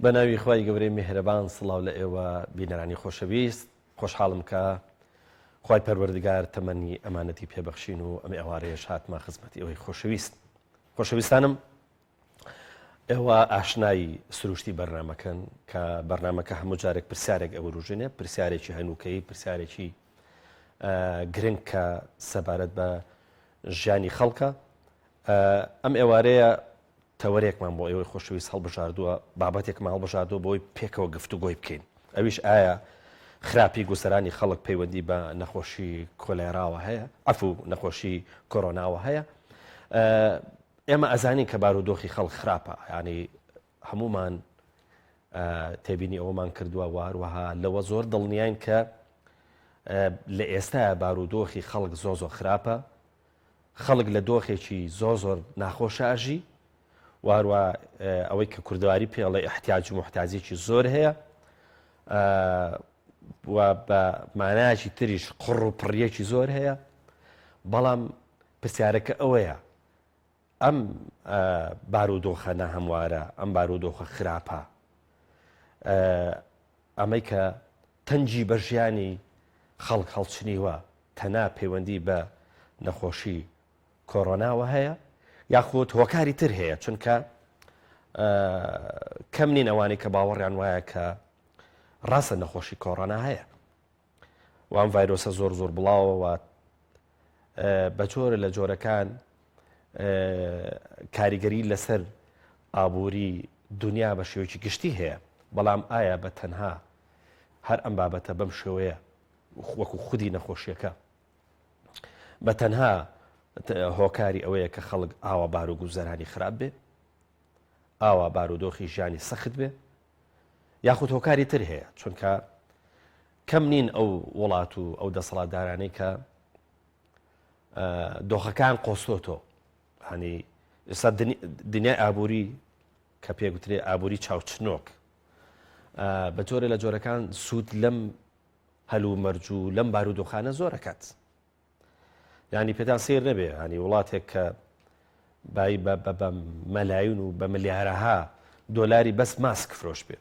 بە ناوی خوای گەورەی میهرەبان سڵاو لە ئێوە بینەرانی خۆشەویست خۆشحاڵم کە خوای پەروەردگار تەمەنی ئەمانەتی پێبەخشین و ئەم ئێوارەیەش هاتمە خزمەتی ئەوەی خۆشەویست خۆشەویستانم ئێوە ئاشنای سروشتی بەرنمەکەن کە بەرنمەکە هەموو جارێک پرسیارێک ئەوروژێنێ پرسیارێکی هەنووکەی پرسیارێکی گرنگ کە سەبارەت بە ژیانی خەڵکە ئەم ئێوارەیە تەوەرێکمان بۆ ئێوەی خۆشەویست هەڵبژاردووە، بابەتێکمان هەڵبژاردووە بۆی پێکەوە گفتوگۆی بکەین، ئەویش ئایا خراپی گوزەرانی خەڵک پەیوەندی بە نەخۆشی کۆلێراوە هەیە، عەفو نەخۆشی کۆرۆناوە هەیە؟ ئێمە ئەزانین کە بارودۆخی خەڵک خراپە، یانی هەموومان تێبینی ئەوەمان کردووە و هەروەها لەوە زۆر دڵنیاین کە لە ئێستایا بارودۆخی خەڵک زۆر زۆر خراپە، خەڵک لە دۆخێکی زۆر زۆر ناخۆشا ئەژی و هەروە ئەوەی کە کوردەواری پێ ئەڵێ ئیحتیاج و موحتاجیەکی زۆر هەیە و بە مانایەکی تریش قڕ و پڕیەکی زۆر هەیە بەڵام پرسیارەکە ئەوەیە ئەم بارودۆخە ناهەموارە ئەم بارودۆخە خراپە ئەمەی کە تەنگی بە ژیانی خەڵک هەڵچنیوە تەنا پەیوەندی بە نەخۆشی کۆرۆناوە هەیە یاخود هۆکاری تر هەیە چونکە کەم نین ئەوانەی کە باوەڕیان وایە کە ڕاستە نەخۆشی کۆرۆنا هەیە و ئەم ڤایرۆسە زۆر زۆر بڵاوەوە بە جۆرە لە جۆرەکان کاریگەری لەسەر ئابووری دنیا بە شێوەیەکی گشتی هەیە بەڵام ئایا بە تەنها هەر ئەم بابەتە بەم شێوەیە وەکو خودی نەخۆشیەکە بە تەنها هۆکاری ئەوەیە کە خەڵک ئاوا بار و گوزەرانی خراپ بێ ئاوا بارودۆخی ژیانی سەخت بێ یاخود هۆکاری تر هەیە چونکە کەم نین ئەو وڵات و ئەو دەسەڵاتدارانەی کە دۆخەکان قۆستۆتۆ هەنی ئێستا دنیای ئابووری کە پێگوترێ ئابووری چاوچنۆک بە جۆرە لە جۆرەکان سوود لەم هەلومەرج و لەم بارودۆخانە زۆر ئەکات یانی پێتان سیر نەبێ هەنی وڵاتێک کە بای بە مەلایون و بە ملیارەها دۆلاری بەس ماسک فرۆش بێ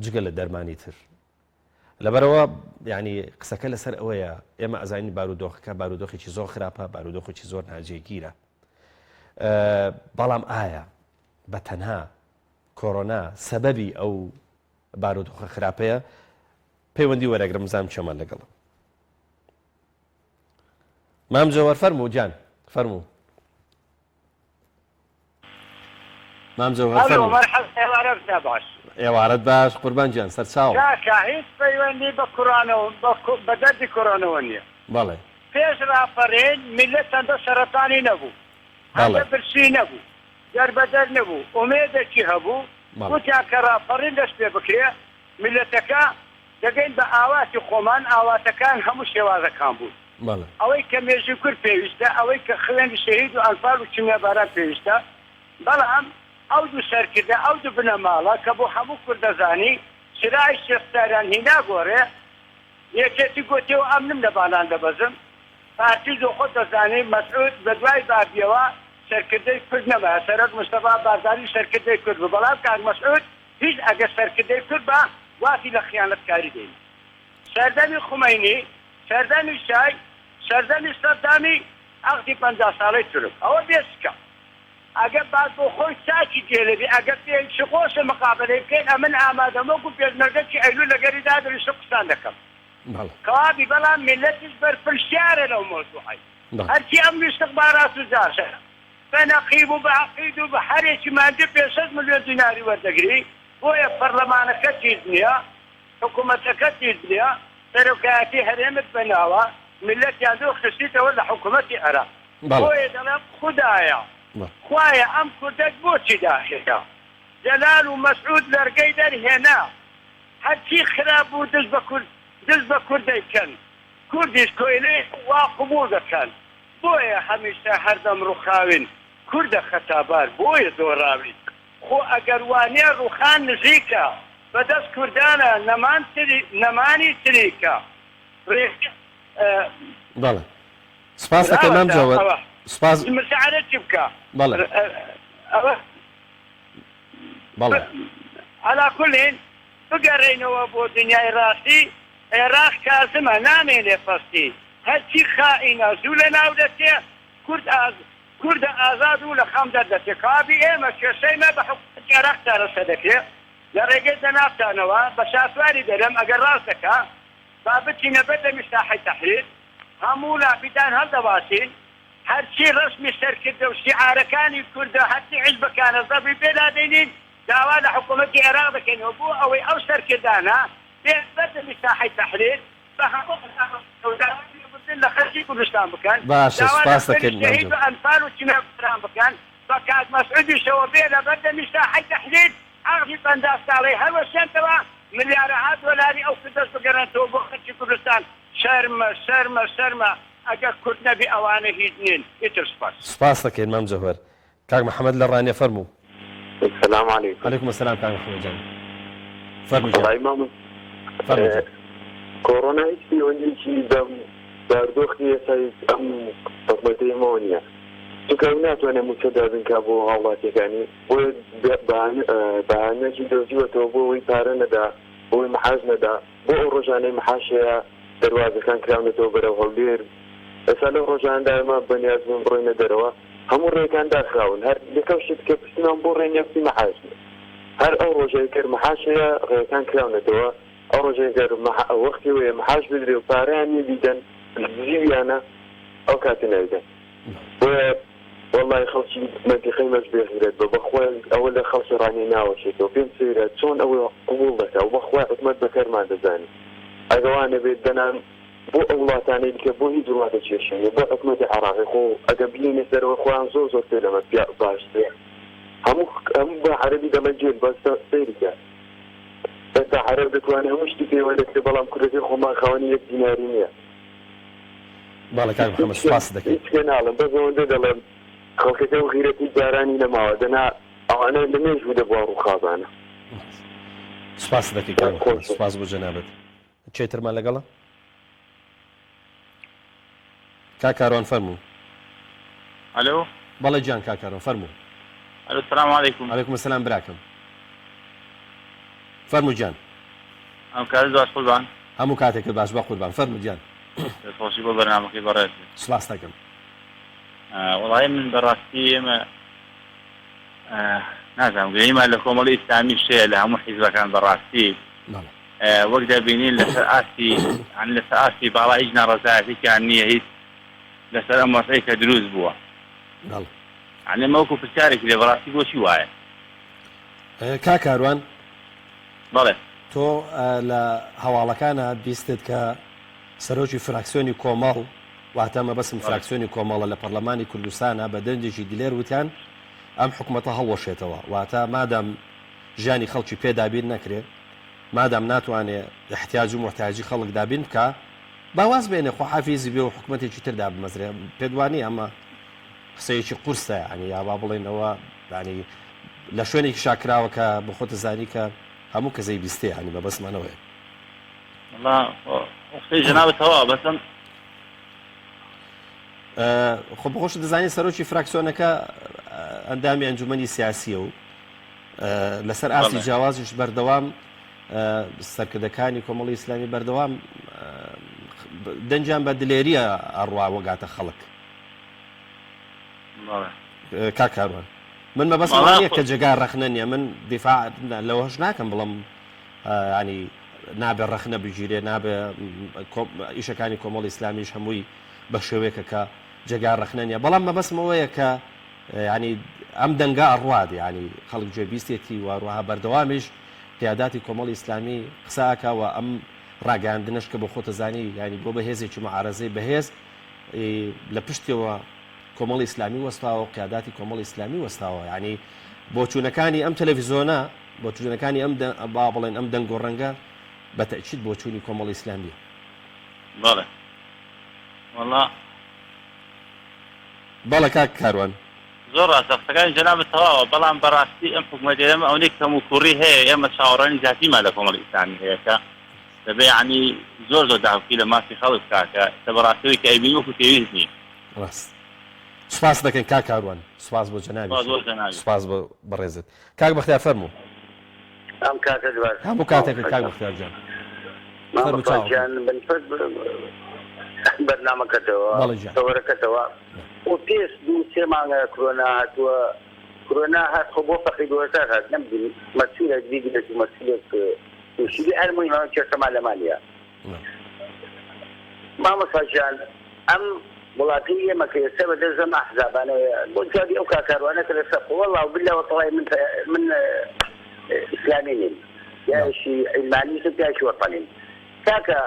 جگە لە دەرمانی تر لەبەرەوە ینی قسەکە لەسەر ئەوەیە ئێمە ئەزانین بارودۆخەکە بارودۆخێکی زۆر خراپە بارودۆخێکی زۆر ناجێگیرە بەڵام ئایا بە تەنها کۆرۆنا سەبەبی ئەو بارودۆخە خراپەیە پەیوەندی وەرەگرم بزانم کێمان لەگەڵە مام جەوەر فەرموو گیان فەرموو مام جەوهەر فەرموو باش ئێوارەت باش قوربان گیان سەرچاو کاکە هیچ پەیوەندی بە کوڕانەوە بە دەردی کوڕانەوە نییە بەڵێ پێش ڕاپەڕین میللەت چەندە سەرەتانی نەبوو هەندە برسی نەبوو دەربەدەر نەبوو، ئومێدێکی هەبوو، وتیان کە ڕاپەڕین دەست پێ بکرێ، میللەتەکە دەگەین بە ئاواتی خۆمان، ئاواتەکان هەموو شێوازەکان بوون. ئەوەی کە مێژووی کورد پێویستە، ئەوەی کە خوێنی شەهید و ئەنفال و کیمیاباران پێویستە، بەڵام ئەو دوو سەرکردە، ئەو دوو بنەماڵە کە بۆ هەموو کورد دەزانی چرای شێخ ساریان هینا گۆڕێ، یەکێتی گۆتیەوە ئەمنم لە بانان دەبەزم، پارتی زۆ خۆت دەزانی مەسعود بە دوای بابیەوە سەرکردەی کورد نەمایە سەرۆک مستەفا بارزانی سەرکردەی کورد بوو بەڵام کاک مەسعود هیچ ئەگەر سەرکردەی کورد با وازی لە خیانەتکاری دێنی سەردەمی خومەینی سەردەمی شای سەردەمی سەدامی عەقدی 50 ساڵەی تورک ئەوە بێسکە ئەگەر باس بۆ خۆی چاکی جێلەبی ئەگەر پێی خۆشە مقابەلەی بکەین ئەمن ئامادەم وەکو پێشمەرگەکی ئەیلول لەگەری دادەنیشم قسان دەکەم کەوابی بەڵام میللەتیش بەرپرسیارە لەو مەوزوعەی هەرچی ئەم ئیستخبارات و جاشە بە نەقیب و بە عەقید و بە هەرێکی مانگی پێ شەش ملیۆن دیناری وەردەگری بۆیە پەرلەمانەکەت هیچ نیە حکومەتەکەت هیچ نیە سەرۆکایەتی هەرێمت بە ناوە میللەتیان دوور خستیتەوە لە حکومەتی عێراق بۆیە دەڵێم خودایە خوایە ئەم کوردەت بۆچی داهێنا جەلال و مەسعود لەرگەی دەرهێنا هەرچی خراپ بوو دژ بە کورد دژ بە کورد دەیکەن کوردیش کۆیلەی وا قبوڵ دەکەن بۆیە هەمیشە هەردەم ڕوخاوین کوردە خەتابار بۆیە دۆڕاوین خۆ ئەگەر وانیە ڕوخان نزیکە بەدەست کوردانە نەمان تری نەمانی تریکە ڕێگە بەڵێ سپاس دەکەین مام براوەتە جەوەر ئەوە سپاس مساعدە چی بکە بەڵێ ئەوە بەڵێ. عەلا کولین بگەڕێینەوە بۆ دنیای ڕاستی عێراق کازمە نامێنێ پەستی هەرچی خائینە زوو لەناو دەچێ کورد ئاز کوردە ئازاد و لە خەم دەردەچێ کەوابی ئێمە کێشەی مە بە حکومەتی عێراق چارەسەر دەکرێ لە ڕێگەی جەنابتانەوە بە شاسواری دەرێم ئەگەر ڕاست دەکا با بچینە بەر دەمی ساحەی تەحریر هەموو لافیتان هەڵدەواسین هەرچی ڕەسمی سەرکردە و شیعارەکانی کوردە هەرچی حیزبەکانە زەبری پێ دادەینین داوا لە حکومەتی عێراق دەکەینەوە بۆ ئەوەی ئەو سەرکردانە بێن بەر دەمی ساحەی تەحریر بە هەموو ئەندامەکانەوە داوای لێبوردن لە خەلکی کوردستان بکەن، باشە داوا لە سوپاست خوێنی دەکەین مام شەهید جان. و ئەنفال و کیمیاباران بکەن، بە کاک مەسعودیشەوە بێ لە بەر دەمی ساحەی تەحریر عەقدی 50 ساڵەی هەڵوەشێنتەوە، ملیارەها دۆلاری ئەو کوردەش بگەرێنتەوە بۆ خەلکی کوردستان، شەرمە شەرمە شەرمە ئەگەر کورد نەبی ئەوانە هیچ نین، ئیتر سوپاس. سوپاست دەکەین مام جەوهەر. کاک محمد لە ڕانیە فەرموو. سلام علیکم. علیکم السلام کاک محمد جان فەرموو گیان. وەڵایی مامۆستا فەرموو گیان. کۆڕۆنا هیچ پەیوەندیەکی بەم باردۆخی ئێستای ئەم حکومەتەی ئێمەوە نییە چونکە ئەو ناتوانێت مووچە دابین کا بۆ هاوڵاتیەکانی بۆیە بەهانەیەکی دۆزیوەتەوە بۆ ئەوەی پارە نەدا بۆ ئەوەی محاش نەدا بۆ ئەو ڕۆژانەی محاش هەیە دەروازەکان کراونەتەوە بەرەو هەولێر ئێستا لەو ڕۆژانەدا ئێمە بەنیاز بووین بڕۆینە دەرەوە هەموو ڕێکان داخراون هەر یەکەم شت کە پرسیمان بۆ ڕێ نیە کوتی مەعاش نیە هەر ئەو ڕۆژەی گەر مەعاش هەیە ڕێکان کراونەتەوە ئەو ڕۆژەی گەر وەختی وەیە مەعاش بدرێ و پارەیان نیە بیدەن دزیویانە ئەو کاتە نایدەن بۆیە وەڵای خەڵکی مەنتیقەی مەش بێ غیرەت بە بەخوای ئەوە لە خەڵکی ڕانیە ناوەشێتەوە پێم سەیرە چۆن ئەوە قبوڵ دەکا و بەخوای حکومەت بەکەرمان دەزانی ئەگە وا نەبێت دەنا بۆ ئەو وڵاتانەی دیکە بۆ هیچ وڵاتێک کێشە نیە بۆ حکومەتی عێڕاقی خۆ ئەگەر بینە سەرەوە خۆیان زۆر زۆر پێ لەمە پیا باشترە هەموو هەموو بە عەرەبی دەڵێ گێل بەس سەیری کە ئێستا عەرەب دەتوانێ هەموو شتی پێوە دەکرێ بەڵام کوردەکەی خۆمان خاوەنی یەک دیناری نییە. بەڵێ کاک محەمەد سوپاست دەکەین. هیچ پێ ناڵێم بەس ئەوەندە دەڵێم خەڵکەکە و غیرەتی جارانی نەماوە دەنا ئەوانە لە مێژ بوو دەبوا ڕووخابانە. سوپاست دەکەین کاک محەمەد سوپاس بۆ جەنابت. کێ ترمان لەگەڵە؟ کاک کاروان فەرموو. ئەلۆ. بەڵێ گیان کاک کاروان فەرموو. ئەلۆ سلام علیکم. علیکم السلام براکەم فەرموو گیان. ئەم کاتت باش قوربان. هەموو کاتێکت باش بەقوربان فەرموو گیان. دەستخۆشی بۆ بەرنامەکەی بەڕێزت. سپاست دەکەم. وەڵایی من بەڕاستی ئێمە نازانم گلەییمان لە کۆمەڵی ئیسلامیش هەیە لە هەموو حیزبەکان بەڕاستی وەک دەبینین لەسەر ئاستی یانی لەسەر ئاستی باڵا هیچ ناڕەزایەتێکیان نییە هیچ لەسەر ئەم وەزعەی کە دروست بووە یانی ئەمە وەکو پرسیارێکی لێ بەڕاستی بۆچی وایە؟ کاک کاروان بەڵێ تۆ لە هەواڵەکانە بیستت کە سەرۆکی فراکسیۆنی کۆمەڵ واتە مەبەستم فراکسیۆنی کۆمەڵە لە پەرلەمانی کوردستانە بە دەنگێکی دلێر وتیان ئەم حکومەتە هەڵوەشێتەوە واتە مادام ژیانی خەڵکی پێ دابین نەکرێ مادام ناتوانێ ئیحتیاج و موحتاجی خەڵک دابین بکا با واز بێنێ خواحافیزی بێ و حکومەتێکی تر دابمەزرێ پێت وانیە ئەمە قسەیەکی قورسە یانی یا با بڵێین ئەوە یانی لە شوێنێکی شاکراوە کە بە خۆتە زانی کە هەموو کەسەی بیستێ یانی مەبەستمانەوەیە. وەڵا قسەی جەنابت تەواوە بەس ئەم خۆ بەخۆشت دەزانی سەرۆکی فراکسیۆنەکە ئەندامی ئەنجومەنی سیاسیە و لەسەر ئاستی جیاوازیش بەردەوام سەرکردەکانی کۆمەڵی ئیسلامی بەردەوام دەنگیان بە دلێریە ئەڕوا وەگاتە خەڵک کاک کاروان من مەبەستم ئەوە نییە کە جێگای ڕەخنە نییە من دیفاع لەوەش ناکەم بڵم ینی نابێ ڕەخنە بگیرێ نابێ ئیشەکانی کۆمەڵی ئیسلامیش هەمووی بە شێوەیەکە کە جێگای ڕەخنە نییە بەڵام مەبەستم ئەوەیە کە یانی ئەم دەنگە ئەڕوات یانی خەڵک گوێ بیستێتی و هەروەها بەردەوامیش قیاداتی کۆمەڵی ئیسلامی قسە ئەکا و ئەم ڕاگەیاندنەش کە بۆ خۆتە زانی یانی بۆ بە هێزێکی معارەزەی بەهێز لە پشتیەوە کۆمەڵی ئیسلامی وەستاوە و قیاداتی کۆمەڵی ئیسلامی وەستاوە یانی بۆچوونەکانی ئەم تەلەڤیزۆنە بۆچوونەکانی ئەم با بڵێن ئەم دەنگ و ڕەنگە بە تەئکید بۆچوونی کۆمەڵی ئیسلامیە. بەڵێ وەڵا. بەڵێ کاک کاروان. زۆر ڕاستە قسەکانی جەنابت تەواوە بەڵام بەڕاستی ئەم حکومەتەی ئێمە ئەونەی کەم و کوڕی هەیە ئێمە چاوەڕوانی زیاتریمان لە کۆمەڵی ئیسلامی هەیە کە دەبێ یەعنی زۆر زۆر داکۆکی لە مافی خەڵک بکا کە کە بەڕاستی ئەوەی کە ئەیبینی وەکو پێویست نیە. ڕاست. سوپاست دەکەین کاک کاروان. سوپاس بۆ سوپاس جەنابیشت. بۆ جەنابت. سوپاس بۆ بەڕێزت. کاک بەختیار فەرموو. ئەم کاتەت باش. هەموو کاتێکت کاک بەختیار گیان. فەرموو مامۆستا چاوەکەم. گیان بەنسبەت بەرنامەکەتەوە بەڵێ گیان. تەوەرەکەتەوە خۆ پێش دوو سێ مانگە کرۆنا هاتووە کرۆنا هات خۆ بۆ فەقیر وەزار هات نەمدی مەسیرێک بیگرێت و مەسیرێک تووشی بێ هەر موهیم ئەمە کێشەمان لەما نییە مامۆستا گیان ئەم وڵاتەی ئێمە کە ئێستا بە دەست ئەم ئەحزابانەوەیە بۆ جوابی ئەو کاکاروانە کە لەسەر خۆ وەڵڵا و باللە وەتەڵای من من ئیسلامی نیم پیاوێکی عیلمانیشم پیاوێکی وەتەنیم کاکە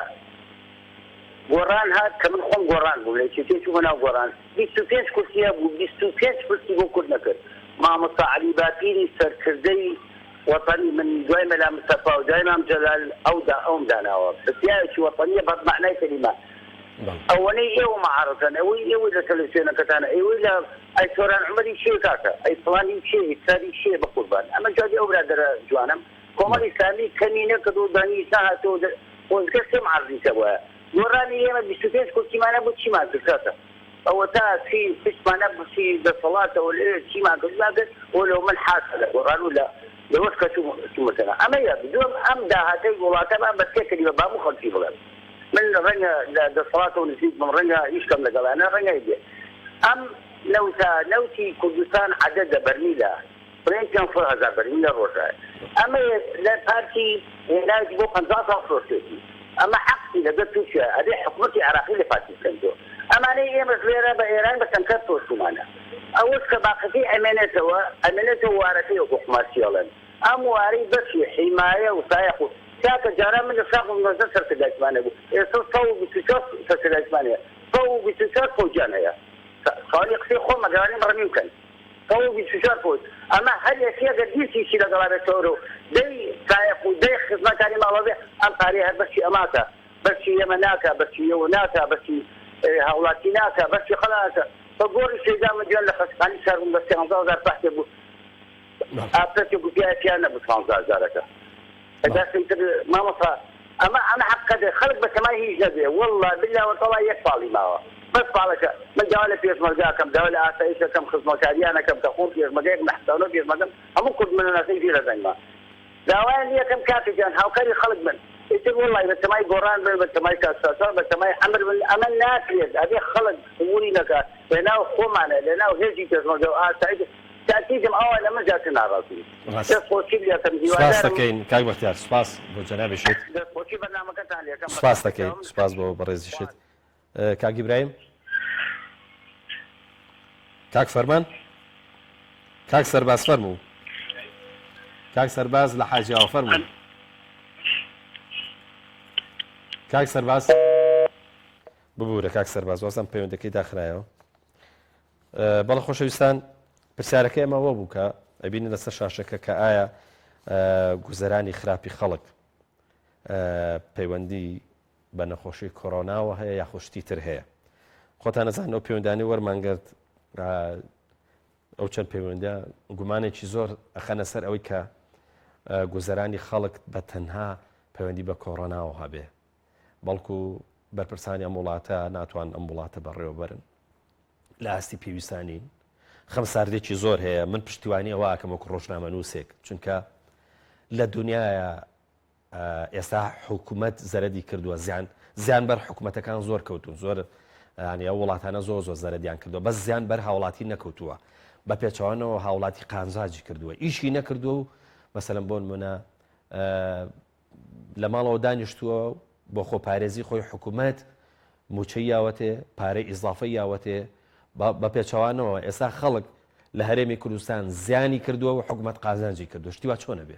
گۆڕان هات کە من خۆم گۆڕان بووم لە یەکێتی چوومە ناو گۆڕان 25 کورسی هەبوو 25 پرسی بۆ کورد نەکرد مامۆستا عەلی باپیری سەرکردەی وەتەنی من دوای مەلا مستەفا و دوای مام جەلال ئەو دا ئەوم داناوە پیاوێکی وەتەنیە بە مەعنای کەلیمە ئەوەنەی ئێوە معارەزەن ئەوەی ئێوەی لە تەلەفزیۆنەکەتانە ئێوەی لە ئەی سۆران عومەری کێ کاکە ئەی فڵانی کێ هیتلەری کێ بەقوربان ئەمە جوابی ئەو برادەرە جوانەم کۆمەڵی ئیسلامی کەمی نەکرد و دەنگیش نەهات و خۆزگە سێ معارزی تەبوایە گۆڕانی ئێمە 25 کورسیمان هەبوو چیمان کرد کاکە ئەوەتا چی پشتمان نەبسی دەسەڵاتەوە لەوێ چیمان کرد چیمان کرد بۆ لەو من حاشا لە گۆڕان و لە لەوەش کە چوومەتەوە ئەمە یەک دووەم ئەم داهاتەی وڵاتە با بە سێ کەلیمە با هەموو خەڵکی بڵێم من ڕەنگە لە دەسەڵاتەوە نزیک بم ڕەنگە هیچ کەم لەگەڵیانە ڕەنگە بێ ئەم نەوتە نەوتی کوردستان عەدەدە بەرمیلە بڵێن 500 هەزار بەرمیل لە ڕۆژە ئەمە لە پارتی هێناویەتی بۆ 50 ساڵ فرۆشتێتی ئەمە عەقدی لەگەڵ تورکیا ئەبێ حکومەتی عێراقی لە پارتی بکەنتەوە ئەمانەی ئێمەش لێرە بە ئێران بە تەنکەر فرۆشتومانە ئەوەش کە باقەکەی ئەمێنێتەوە ئەمێنێتەوە وارەکەی وەکو قومارچی ئەڵێن ئەم وارەی بەشی حیمایە و سایەق و کاکە جاران من لە شاخ بووم 19 سەرکردایتمان هەبوو ئێستا 124 سەرکردایتمان هەیە 124 فەوجیان هەیە سوالی قسەی خۆم ئەگەرانیم ڕەمیم کەن 124 فەوج ئەمە هەر یەکێ گەر دیسیشی لەگەڵا بێت تۆرە و دەی سایەق و دەی خزمەتانی ماڵەوە بێ ئەم پارەیە هەر بەشی ئەماکە بەشی ئێمە ناکا بەشی ئێوە ناکا بەشی هاوڵاتی ناکا بەشی خەڵک ناکا بە گۆڕی شەیدا من دوێن لە خەستەخانەی شار بووم بە سیانزە هەزار پەحتێ بوو ئافرەتێک و پیاوێکیان نەبوو سیانزە هەزارەکە ئەجا ئیتر مامۆستا ئەمە ئەمە حەقە بێ خەڵک بە تەمای هیچ نەبێ واللە باللە وتەڵا یەک ساڵی ماوە بەس ساڵێکە من داوا لە پێشمەرگە ئەکەم داوا لە ئاسایش ئەکەم خزمەکاریان ئەکەم کە خۆم پێشمەرگەیەکم لە 79 پێشمەرگەم هەموو کورد من ئەناسن گوێ لە دەنگمە داوایان لێ ئەکەم کاکە گیان هاوکاری خەڵک بن ئیتر وەڵای بە تەمای گۆڕان بن بە تەمای کاک ساسان بە تەمای عەمر بن ئەمە ناکرێت ئەبێ خەڵک قبولی نەکا لەناو خۆمانە لەناو هێزی پێشمەرگە و ئاسایش تاکیدم ئەوان لە من زیاتر ناڕازین ڕاست دەست خۆشی لێکەم سپاس هیوادارم دەکەین کاک بەختیار سپاس بۆ جەنابیشت. دەست خۆشی بەرنامەکەتان لێکەم سپاس بەخێر دەکەین بێن سپاس بۆ بەڕێزیشت کاک ئیبراهیم کاک فەرمان کاک سەرباز فەرموو کاک سەرباز لە حاجیاوە فەرموو کاک سەرباز ببوورە کاک سەرباز وازم پەیوەندەکەی داخرایەوە بەڵە خۆشەویستان پرسیارەکە ئێمە ئەوە بوو کە ئەبینن لەسەر شاشەکە کە ئایا گوزەرانی خراپی خەڵک پەیوەندی بە نەخۆشی کۆرۆناوە هەیە یاخود شتی تر هەیە خۆتان نەزان ئەو پەیوەندانی وەرمانگرت ئەو چەند پەیوەندە گومانێکی زۆر ئەخەنە سەر ئەوەی کە گوزەرانی خەڵک بە تەنها پەیوەندی بە کۆرۆناوە هەبێ بەڵکو بەرپرسانی ئەم وڵاتە ناتوان ئەم وڵاتە بەڕێوەبەرن لە ئاستی پێویستا نین. خەم ساردێکی زۆر هەیە من پشتیوانی ئەوە ئەکەم وەکو ڕۆژنامەنووسێک چونکە لە دنیاە ئێستا حکوومەت زەرەدی کردووە زیان زیان بەر حکوومەتەکان زۆر کەوتون زۆر ینی ئەو وڵاتانە زۆر زۆر زەرەدیان کردووە بەس زیان بەر هاوڵاتی نەکەوتووە بە پێچەوانەوە هاوڵاتی قانزاجی کردووە ئیشی نەکردووە و مەسەلەن بۆ نمونە لە ماڵەوە دانیشتووە و بۆ خۆپارێزی خۆی حکوومەت مووچەی یاوەتێ، پارەی ئیزافەی یاوەتێ، بە پێچەوانەوە ئێستا خەڵک لە هەرێمی کوردستان زیانی کردووە و حکوومەت قازانجی کردووە، شتی وا چۆن ئەبێ؟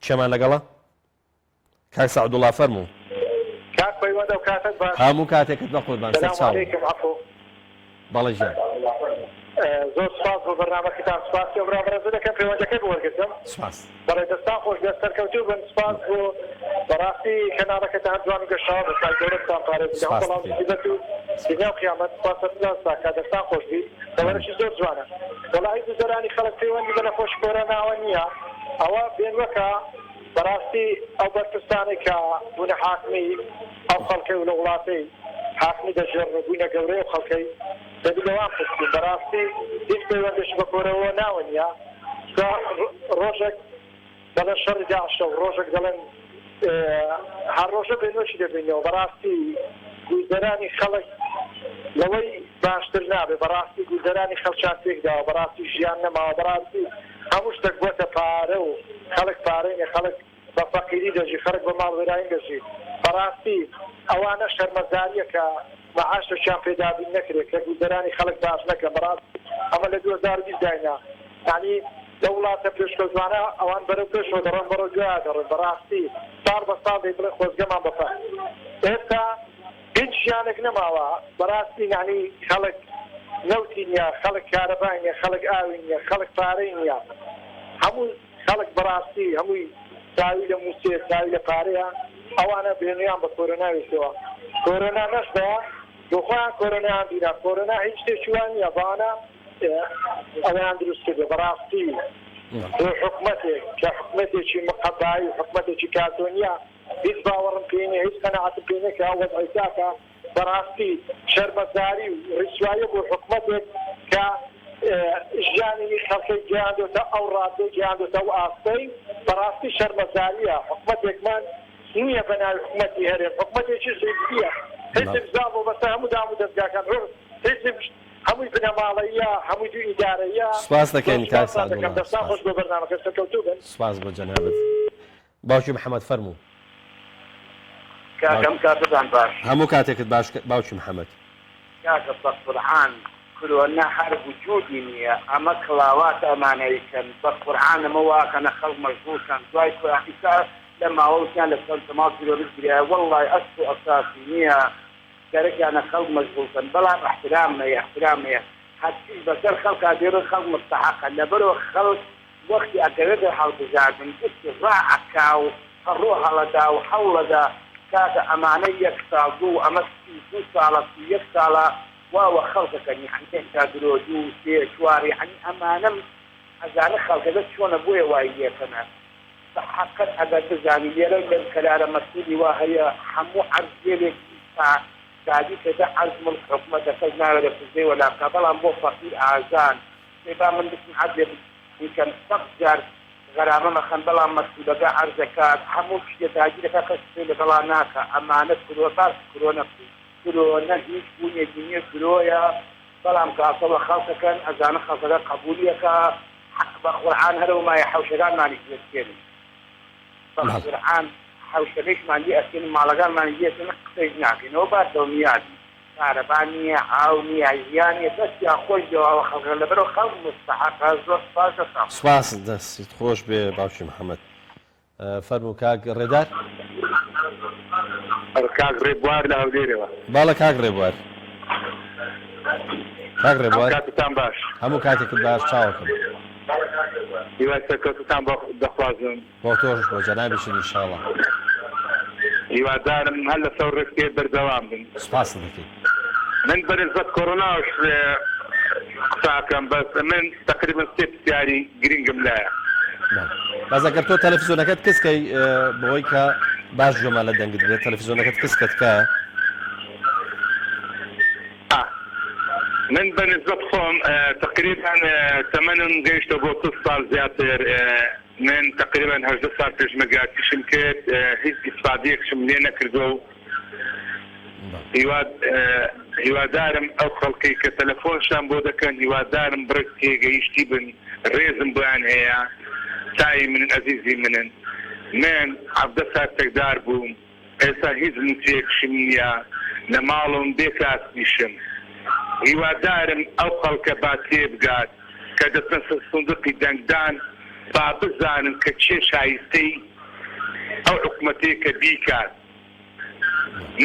کێمان لەگەڵە؟ کاک سەعدوڵا فەرموو. کاک پەیوەند ئەو کاتەت باش. هەموو کاتێکت بە قوربان سلام سەرچاوم. علیکم عەفو. بەڵێ گیان. زۆر سوپاس بۆ بەرنامەکەتان سوپاسی ئەو برا بەڕێزە دەکەم پەیوەندەکەی بۆ وەرگرتم. سوپاس. بەڵێ دەستان خۆش بێت سەرکەوتوو بن سوپاس بۆ بەڕاستی کەناڵەکەتان هەر جوان و گەشاوە بێت خوای گەورە بتان پارێزی لە هەموو سوپاست بەڵا و دەکەین. موسیبەت و دنیا و قیامەت خوا سەرفراز باکا دەستان خۆش بی تەوەرەکی زۆر جوانە وەڵاهی گوزەرانی خەڵک پەیوەندی بە نەخۆشی کۆرۆناوە نییە ئەوە بێنوەکە بەڕاستی ئەو بەرپرسانەی کە بوونە حاکمی ئەو خەڵکەی و لە وڵاتەی حاکمی دەگێڕن و بووینە گەورەی ئەو خەڵکەی دەبی لەوان پرسین بەڕاستی هیچ پەیوەندێکی بە کۆرەوە ناوە نیە. ئیستا ڕۆژێک دەڵێن شەڕی داعشە و ڕۆژێک دەڵێن هەر ڕۆژە بێنۆکی دەبینەوە. بەڕاستی گوزەرانی خەڵک لەوەی باشتر نابێ. بەڕاستی گوزەرانی خەڵکیان تێکداوە. بەڕاستی ژیان نەماوە. بەڕاستی هەموو شتێک بۆتە پارە و خەڵک پارەی نیە. خەڵک بە فەقیری دەژی، خەڵک بە ماڵوێرانی دەژی. بەڕاستی ئەوانە شەرمەزاریە کە مەعاشێکیان پێ دابین نەکرێ، کە گوزەرانی خەڵک باش نەکەن. بەڕاستی ئەمە لە 2020 داینا، یانی لەو وڵاتە پێشکەوتوانە ئەوان بەرەو پێشەوە دەڕۆن، بەرەو دوایە دەڕۆن. بەڕاستی ساڵ بە ساڵ دەی بڵێ خۆزگەمان بە پار. ئێستا هیچ ژیانێک نەماوە بەڕاستی، یانی خەڵک نەوتی نیە، خەڵک کارەبای نیە، خەڵک ئاوی نیە، خەڵک پارەی نیە. هەموو خەڵک بەڕاستی هەمووی چاوی لە مووچەیە، چاوی لە پارەیە، ئەوانە بێنویان بە کۆرۆنا ویستەوە، کۆرۆنا نەشبا بۆ خۆیان کۆرۆنایان بینا، کۆرۆنا هیچ شتێکی وا نییە، بەوانە ئەوەیان دروست کردوە، بەڕاستی بۆ حکومەتێک کە حکومەتێکی مقەبایی و حکومەتێکی کارتۆنیە هیچ باوەڕم پێی نییە، هیچ قەناعەتم پێی نییە کە ئەو وەزعەی تاکە، بەڕاستی شەرمەزاری و ڕیسواییە بۆ حکومەتێک کە ژیانی خەڵکەی گەیاندۆتە ئەو ڕادەی گەیاندۆتە ئەو ئاستەی، بەڕاستی شەرمەزاریە حکومەتێکمان نیە بە ناوی حکومەتی هەرێم، حکومەتێکی حیزبیە، حیزب زاڵ بوە بەسەر هەموو دام و دەزگاکان، حیزب هەمووی بنەماڵەییە، هەمووی دوو ئیدارەییە. سوپاس زۆر دەکەین کاک سوپاستان دەکەم، سەعدوڵا دەستان سوپاس. خۆش بۆ بەرنامەکە، سەرکەوتوو بن. سوپاس بۆ جەنابت. باوکی محمد فەرموو. کاکە ئەم کاتەتان باش. هەموو کاتێکت باش باوکی محمد. کاکە بەقورعان کرۆنا هەر وجودی نیە ئەمە کڵاواتە ئەمانە ئەیکەن بەقورعان ئەمە واکەنە خەڵک مەشغوڵ کەن دوای کۆرا ئیستا لە ماوە وتیان لە چەمچەماڵ تیرۆریست گریایە وەڵای ئەسڵ و ئەساسی نیە گەرەکیانە خەڵک مەشغوڵ کەن بەڵام ئەحترام هەیە ئەحترام هەیە هەرچیش بەسەر خەڵکا دێ خەڵک مستەحەقە لەبەرئەوە خەڵک وەختی ئەکەوێتە هەڵبژاردن گشتی ڕا ئەکا و پەڕۆ هەڵەدا و هەوڵەدا کاکە ئەمانە یەک ساڵ دوو ئەمە 32 ساڵە 31 ساڵە وا وە خەڵکەکەن یەعنی یەک تا درۆ دوو سێ چوار یەعنی ئەمانەم ئەزانە خەڵکەکە چۆنە بۆیە وای لێکەنە بە حەقت ئەگەر بزانی لێرە لەم کەلارە مەسئولی وا هەیە هەموو عەرز لێلێکی تا دادی کردە عەرز مڵک حکومەتە کەس ناوێرێ فزەی وەلا بکا بەڵام بۆ فەقیر ئازان ئێ با من بچم عەرزێ بکەم سەد جار غەرامە مەخەن بەڵام مەسولەکە عەرزەکات هەموو شتێ داگیرەکا کەس قسەی لەگەڵا ناکا ئەمانە کرۆ باس کرۆنە بکەین کرۆنە هیچ بونێکی نیە درۆیە بەڵام گاڵتە بە خەڵکەکەن ئەزانن خەڵکەکە قەبولی ئەکا بە قورعان هەرەو مایە حەوشەکانمانیش لێ بکێنن بە قورعان حەوشەکەیشمان لێ ئەکێنن ماڵەکانمانیش لێ ئەکێنن قسەیش ناکەین ئەوە با دڵنیابی. کارەبا نییە ئاو نییە ژیان نییە دەستیان خۆش بێ واوە خەڵکە لەبەرئەوە خەڵک موستەحەقە زۆر سوپاس دەستان خۆش. سوپاس دەستت خۆش بێ باوکی محمد. فەرموو کاک ڕێدار. کاک ڕێبوار لە هەولێرەوە. بەڵێ کاک ڕێبوار. کاک ڕێبوار. کاتتان باش. هەموو کاتێکت باش چاوەکەم. هیوای سەرکەوتنتان دەخوازم. بۆ تۆش بۆ جەنابیشت ان شاء اللە. هیوادارم هەر لەسەر ڕێکەی بەردەوام بن. سوپاست دەکەین. من بە نسبەت کۆرۆناوەش قسە ئەکەم بەس من تەقریبەن سێ پرسیاری گرنگم لایە. بەڵێ بەس ئەگەر تۆ تەلەفزیۆنەکەت کز کەی بەوەی کە باش گوێمان لە دەنگت بێت تەلەفزیۆنەکەت کز کە تکایە. من بە نسبەت خۆم تەقریبەن تەمەنم گەیشتە بۆ 40 ساڵ زیاتر من تەقریبەن 18 ساڵ پێشمەرگاتیشم کرد هیچ ئیسفادەیەکشم لێ نەکردووە و هیوادارم ئەو خەڵکەی کە تەلەفۆنشان بۆ دەکەن هیوادارم بڕێک تێگەیشتی بن ڕێزم بۆیان هەیە تای منن ئەزیزی منن من 17 سال چەکدار بووم ئێستا هیچ موچەیەکشم نییە لە ماڵم بێ کاسبیشم هیوادارم ئەو خەڵکە با تێبگات کە دەچنە سەر سندوقی دەنگدان با بزانن کە کێ شایستەی ئەو حکومەتەیە کە بیکات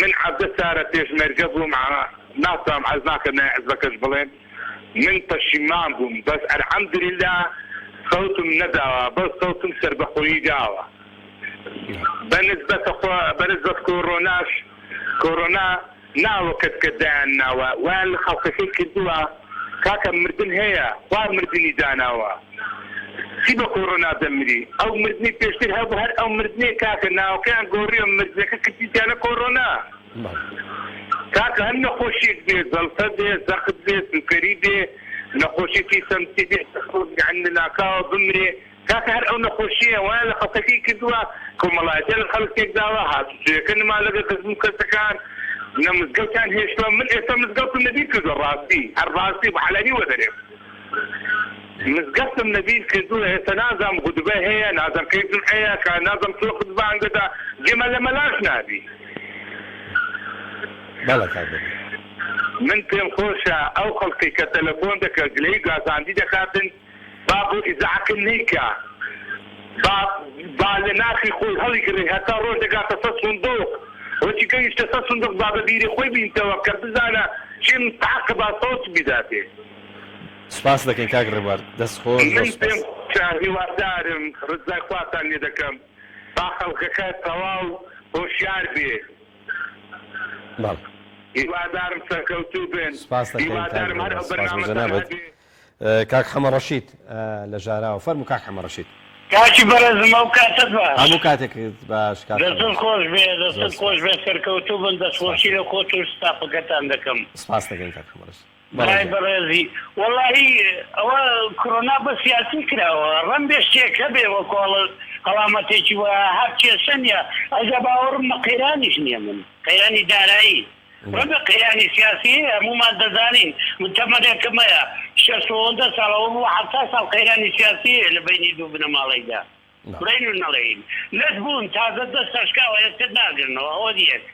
من 17 سارە پێشمەرگە بووم ناتوانم حەز ناکەم ناوی حزبەکەش بڵێم من پەشیمان بووم بەس الحمدللە سەوتم نەداوە بەس سەوتم سەربەخۆیی داوە بەنسبەت کۆرۆناش کۆرۆنا ناوەکەت کە دایان ناوە وایان لە خەڵکەکەی کردووە کاکە مردن هەیە خوا مردنی داناوە چی بە کۆرۆنا دەمری ئەو مردنی پێشتر هەبوو هەر ئەو مردنەیە کاکە ناوەکەیان گۆڕیوە مردنەکە کردیتیانە کۆرۆنا کاکە هەر نەخۆشیەک بێ جەڵتە بێ زەخت بێ سوکەری بێ. نەخۆشی فیسەم چی بێ یانی لە ناکاوە بمرێ کاکە هەر ئەو نەخۆشیە وایان لە خەڵکەکەی کردووە کۆمەڵایەتیان لە خەڵک تێکداوە هاتوچۆیەکە نما لەگەڵ خزم و کەسەکان نە مزگەوتیان هێشتوە من ئێستا مزگەوتم لەبیر کردوە ڕاستی هەر ڕاستی بە عەلەنی وەدەرێم مزگەفتم لەبیر کردوە ئێستا نازانم غوتبە هەیە نازانم کەی جومعەیە کە نازانم چۆن خوتبە بانگ دەدا جێمان لە مەلاش نابی. بەڵێ کاک بەدی. من پێم خۆشە ئەو خەڵکەی کە تەلەفۆن دەکە گلەیی گازاندی دەکاتن با بۆ ئیزعاکن نەیکا با با لە ناخی خۆی هەڵیگڕێ هەتا ڕۆژ دەگاتە سەر سندوق وەچی گەیشتە سەر سندوق با بە بیری خۆی بینتەوە کە بزانە چێ مستحقە با سەوت بیداتێ. سوپاست دەکەین کاک ڕێبوار دەست خۆش زۆر من سوپاس. پێم خۆشە هیوادارم ڕزای خواتان لێ دەکەم با خەڵکەکە تەواو هۆشیار بێ. بەڵێ. هیوادارم سەرکەوتوو بن. سوپاست دەکەین کاک هیوادارم هەر ڕێبوار ئەو سوپاس بۆ بەرنامەتان جەنابت. هەبێ. کاک حەمە ڕەشید لە ژاراوە فەرموو کاک حەمە ڕەشید. کاکی بەڕێزم ئەو کاتەت باش. هەموو کاتێکت باش کاک حەمە دەستت ڕەشید. خۆش بێ زۆر دەستت سوپاس. خۆش بێ سەرکەوتوو بن سوپاس دەستخۆشی لە خۆت و ستافەکەتان دەکەم. سوپاست دەکەین کاک حەمە ڕەشید. بەڵێ برای گیان. بەڕێزی وەڵاهی ئەوە کۆرۆنا بە سیاسی کراوە ڕەنبێ شتێک هەبێ وەکو هەڵامەتێکی وەها هەر کێشە نیە ئەوجا باوەڕم بە قەیرانیش نیە من قەیرانی دارایی ڕەنگە قەیرانی سیاسی هەیە هەموومان دەزانین من تەمەنێکم هەیە شەست و ئەوەندە ساڵ ئەوە بوو 70 ساڵ قەیرانی سیاسی هەیە لە بەینی دوو بنەماڵەیدا بڵێین و نەڵێین لەت بوون تازە دەست ئەشکاوە یەکتر ناگرنەوە ئەوە یەک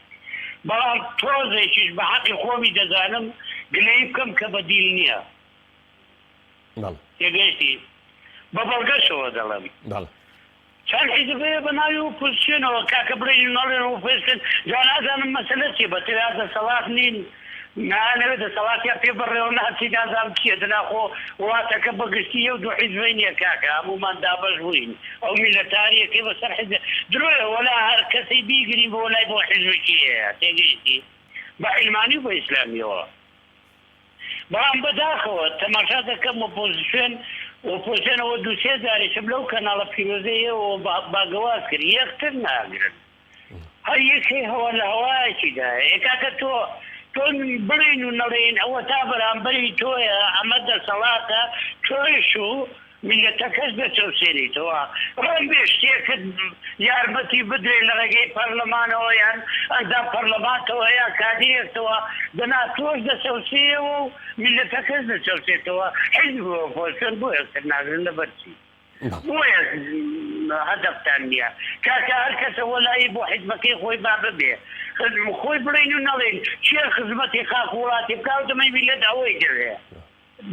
بەڵام تۆزێکیش بە حەقی خۆمی دەزانم گلەیی بکەم کە بەدیل نییە بەڵێ. تێگەیشتی؟ بە بەڵگەشەوە دەڵێم. بەڵێ. چەند حیزب هەیە بە ناوی ئۆپۆزسیۆنەوە کاکە بڵێین و نەڵێن ئۆپۆزسیۆن جا نازانم مەسەلە چیە بە تەنها دەسەڵات نین نایانەوێت دەسەڵاتیان پێ بەڕێوە ناچی نازانم چیە دەنا خۆ وڵاتەکە بە گشتی یەو دوو حیزبەی نیە کاکە هەموومان دابەش بووین ئەو میللەتاریەکەی بەسەر حیزب درۆیە وەلا هەر کەسەی بیگرین بۆ لای بۆ حیزبێکی هەیە تێگەیشتی بە عیلمانی و بە ئیسلامیەوە. بەڵام بەداخەوە تەماشا دەکەم ئۆپۆزسیۆن ئۆپۆزسیۆن ئەوە دوو سێ جاریشم لەو کەناڵە پیرۆزەی ئێوەوە بانگەواز کرد یەکتر ناگرن هەر یەکەی هەوا لە هەوایەکی دایە ئێ کاکە تۆ تۆ بڵێین و نەڵێین ئەوە تا بەرامبەری تۆیە ئەمە دەسەڵاتە تۆیش و میللەتەکەش دەچەوسێنیتەوە، ڕەنگبێ شتێکت یارمەتی بدرێ لە ڕێگەی پەرلەمانەوە یان ئەندام پەرلەمانتەوە یان کادیرێکتەوە، دەنا تۆش دەچەوسێیەوە و میللەتەکەش دەچەوسێتەوە، حیزب و ئۆپۆزسیۆن بۆ یەکتر ناگرن لەبەر چی؟ بۆیە هەدەفتان نییە؟ کاکە هەر کەسە وەلائی بۆ حیزبەکەی خۆی با ببێ، خۆی بڵێین و نەڵێین کێ خزمەتی خاک و وڵاتی بکا ئەو دەمەی میللەت ئەوەی دەوێ.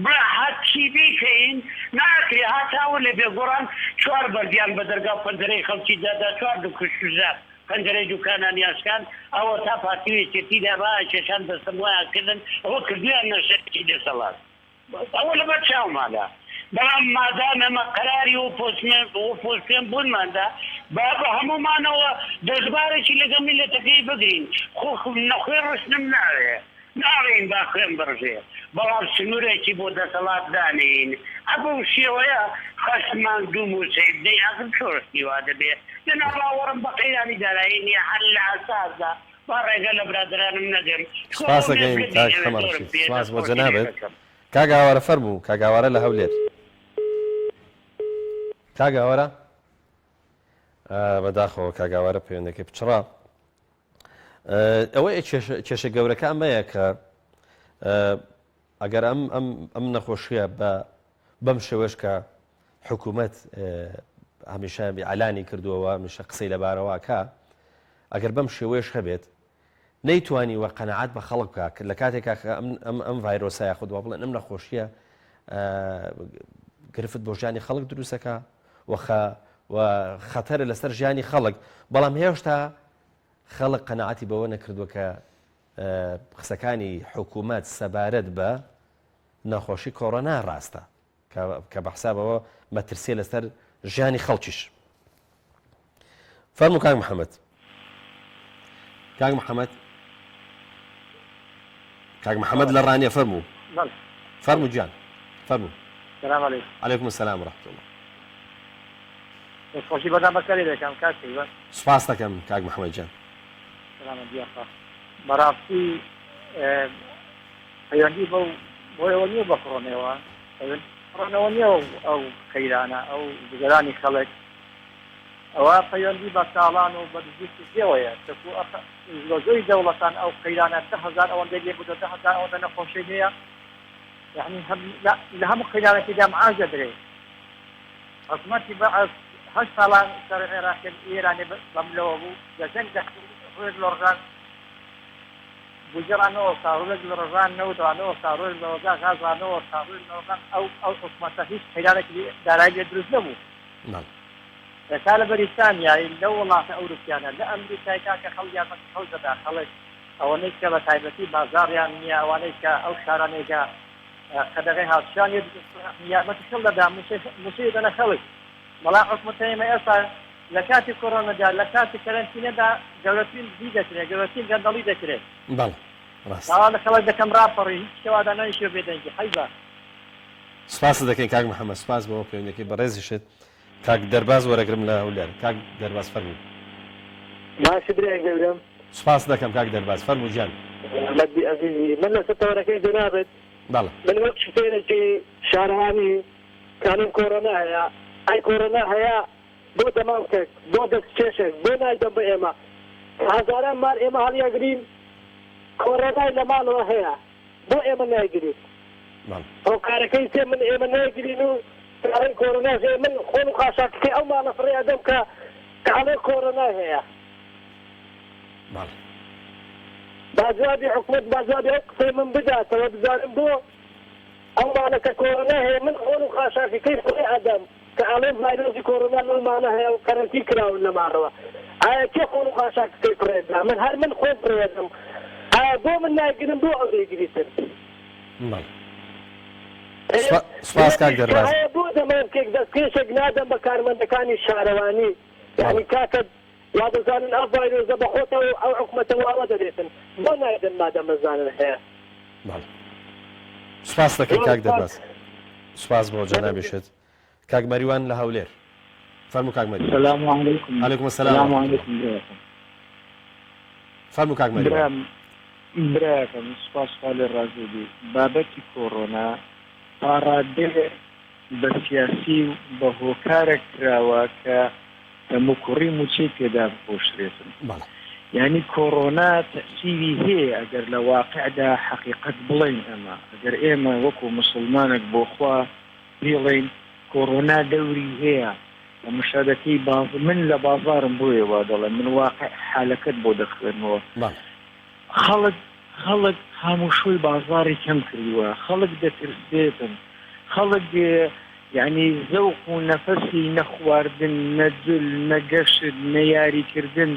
برا هەرچی بیکەین ناکرێ هاتاوە لێ بێ گۆڕان چوار بەردیان بە دەرگاو پەنجەرەی خەڵکی دادا چوار دوکشتدا پەنجەرەی دوکانانیان شکاند ئەوەتا پارتی و یەکێتی دا ڕایانکێشان دەستەمۆیان کردن ئەوە کردویاننە شەریکی دەسەڵات ئەوە لەبەر چاومانە بەڵام مادام ئێمە قەراری ئۆپۆزسیۆن بونماندا با بە هەموومانەوە دەستبارێکی لەگەڵ میللەتەکەی بگرین خۆ نەخوێن ڕشتنم ناوێ. ناڵێین با خوێن بڕژێ، بەڵام سنوورێکی بۆ دەسەڵات دانێین. ئە بەو شێوەیە هەشت مانگ دوو مووچەی بدەی ئاخر چۆن شتی وا دەبێ؟ دەنا باوەڕم بە قەیرانی دارایی نییە هەر لە ئەساسدا با ڕێگە لە برادەرانم نەگرم چونکە سوپاس ئەو دەکەین مێزگردی کاک ئەوێ حەمە زۆرم ڕەشید پێیە سوپاس بۆ دەستخۆشی لێ جەنابت دەکەم. کاک ئاوارە فەرموو کاک ئاوارە لە هەولێر کاک ئاوارە بەداخەوە کاک ئاوارە پەیوەندەکەی پچڕا. ئەوەیە کێشە گەورەکە ئەمەیە کە ئەگەر ئەم ئەم ئەم نەخۆشیە بە بەم شێوەش کە حکوومەت هەمیشە ئیعلانی کردووەوە هەمیشە قسەی لەبارەوەکە ئەگەر بەم شێوەیەش هەبێت نەیتوانی وە قەنەعات بە خەڵک بکە لە کاتێکا ئەم ئەم ئەم ڤایرۆسە یاخود وا بڵێن ئەم نەخۆشیە گرفت بۆ ژیانی خەڵک دروستەکە وخە و خەتەرە لەسەر ژیانی خەڵک بەڵام هێشتا خەڵک قەناعەتی بەوە نەکردووە کە قسەکانی حکوومەت سەبارەت بە نەخۆشی کۆرۆنا ڕاستە کە بە حسابەوە مەترسیە لەسەر ژیانی خەڵکیش. فەرموو کاک محەممەد. کاک محەممەد کاک محەممەد لە ڕانیە فەرموو فەرموو گیان فەرموو سلام علیکم علیکم السلام ورحمة الله دەستخۆشی بەرنامەکە لێ دەکەم کاک شەیوان. سوپاست دەکەم کاک محمد گیان. سەلامەت یاخوا بەڕاستی پەیوەندی بەو بۆیەوە نییە بە کڕۆنەوە. پەیوەندی کۆرۆنەوە نییە و ئەو قەیرانە ئەو گوزەرانی خەڵک ئەوە پەیوەندی بە تاڵان و بە دزی سزیەوەیە چەکو لە زۆری دەوڵەتان ئەو قەیرانە 10,000 ئەوەندەی لێ بووە 10,000 ئەوەندە نەخۆشی هەیە یعنی لە هەموو قەیرانێکیدا معاش دەدرێ حکومەتی بەعس هەشت ساڵان شەڕی عێراقی ئێرانی بەملەوە بوو لە جەنگ ڕۆژ لە ڕۆژان بودجە ڕانەوەستا، ڕۆژێک لە ڕۆژان نەوت ڕانەوەستا، ڕۆژێک لە ڕۆژان غاز ڕانەوەستا، ڕۆژێک لە ڕۆژان ئەو ئەو حکومەتە هیچ قەیرانێکی دارایی لێ دروست نەبوو. بەڵێ. ئێستا لە بەریتانیا لەو وڵاتە ئەوروپیانە لە ئەمریکای کاکە خەڵک یارمەتی خەڵک دەدا خەڵک ئەوەنەی کە بە تایبەتی بازاڕیان نییە ئەوانەی کە ئەو شارانەی کە قەدەغەی هاتوچۆیان لێ دروست یارمەتی خەڵک دەدا مووچەی مووچەی دەدەنە خەڵک بەڵام حکومەتە ئێمە ئێستا لە کاتی کۆرۆنەدا لە کاتی کەرەنتینەدا گەورەترین دزی دەکرێت گەورەترین گەندەڵی دەکرێت. بەڵێ ڕاستە. داوا لە خەڵک دەکەم ڕاپەڕی هیچ کەوا دانانیشێ بێدەنگی حەیبە. سوپاست دەکەین کاک محمد سوپاس بۆ پەیوەندیەکەی بەڕێزیشت. کاک دەرباز وەرەگرم لە هەولێر کاک دەرباز فەرموو. باشی برای گەورەم. سوپاست دەکەم کاک دەرباز فەرموو گیان. مەجدی ئەزیزی من لەسەر تەوەرەکەی جەنابت بەڵێ. من وەک شوفێرێکی شارەوانی کانم کۆرۆنا هەیە ئەی کۆرۆنا هەیە بۆ دەمامکێک بۆ دەست کێشێک بۆ نایدەن بە ئێمە کە هەزاران مار ئێمە هەڵیەگرین کۆرۆنای لە ماڵەوە هەیە بۆ ئێمە نایگرین هۆکارەکەی چیە من ئێمە نایگرین و ئەڵێن کۆرۆناش هەیە من خۆم و خاشاکەکەی ئەو ماڵە فڕێ ئەدەم کە کە ئەڵێ کۆرۆنای هەیە با جوابی حکومەت با جوابی ئەو قسەی من بداتەوە بزانم بۆ ئەو ماڵە کە کۆرۆنا هەیە من خۆم و خاشاکەکەی فڕێ ئەدەم کە ئەڵێن ڤایرۆسی کۆرۆنا لەو ماڵە هەیە و کەرەنتین کراون لە ماڵەوە ئایا کێ خۆم و خاشاکەکەی فڕێ دا من هەر من خۆم فڕێ ئەدەم ئایا بۆ من نایگرن بۆ ئەو دەیگریتن؟ بەڵێ سوپاس کاک دەرباز. ئایا بۆ دەمامکێک دەستکێشێک نادەن بە کارمەندەکانی شارەوانی یانی کاکە وا دەزانن ئەو ڤایرۆسە بە خۆتەوە ئەو حکومەتە واوە دەبێتن بۆ نایدەن مادەم ئەزانن هەیە. بەڵێ سوپاس دەکەین کاک دەرباز سوپاس بۆ جەنابیشت کاک مەریوان لە هەولێر فەرموو کاک مەریوان سلام علیکم علیکم السلام سلام علیکم براکەم فەرموو کاک مەریوان برام براکەم سوپاس خوا لێ ڕازی بی بابەتی کۆڕۆنا تا ڕادەیەک بە سیاسی و بە هۆکارێک کراوە کە کەموکوڕی موچەی پێدا بپۆشرێتن. بەڵێ. یانی کۆڕۆنا تەئسیری هەیە ئەگەر لە واقعدا حەقیقەت بڵێین ئەمە ئەگەر ئێمە وەکو موسڵمانێک بۆ خوا بیڵێین کۆڕۆنا دەوری هەیە تەمەشا دەکەی باز من لە بازاڕم بۆیە وا دەڵێم من واقع حالەکەت بۆ دەخوێنمەوە بەڵێ. خەڵک خەڵک هاموشۆی بازاڕی کەم کردووە، خەڵک دەترسێتن، خەڵک یانی زەوق و نەفەسی نە خواردن، نە جل، نە گەشت، نە یاری کردن،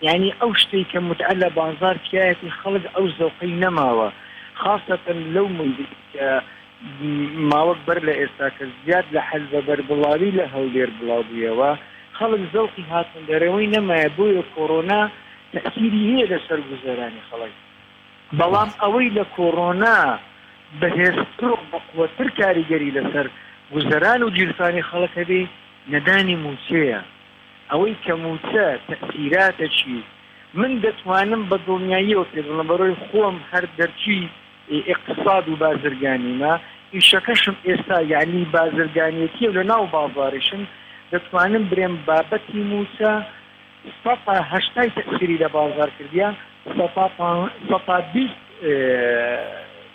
یانی ئەو شتەی کە متعە لە بازاڕ تیایەتی خەڵک ئەو زەوقەی نەماوە، خاسەتەن لەو مدەی کە ماوەک بەر لە ئێستا کە زیاد لە حەز بە بەربڵاوی لە هەولێر بڵاو بوویەوە، خەڵک زەوقی هاتندەرەوەی نەمایە، بۆیە کۆڕۆنا تەئسیری هەیە لەسەر گوزەرانی خەڵک، بەڵام ئەوەی لە کۆڕۆنا بەهێزتر و بەقوەتر کاریگەری لەسەر گوزەران و گیرفانی خەڵک هەبێ نەدانی مووچەیە، ئەوەی کە مووچە تەئسیراتەکی من دەتوانم بە دڵنیاییەوە پێت بڵێم بەرۆی خۆم هەر دەرچووی ئیقتساد و بازرگانیمە ئیشەکەشم ئێستا یەعنی بازرگانیەتیە و لەناو بازاریشم دەتوانم برێم بابەتی مووچە سەتا هەشتای تەئسیری لە بازار کردیە سەتا پان سەتا 20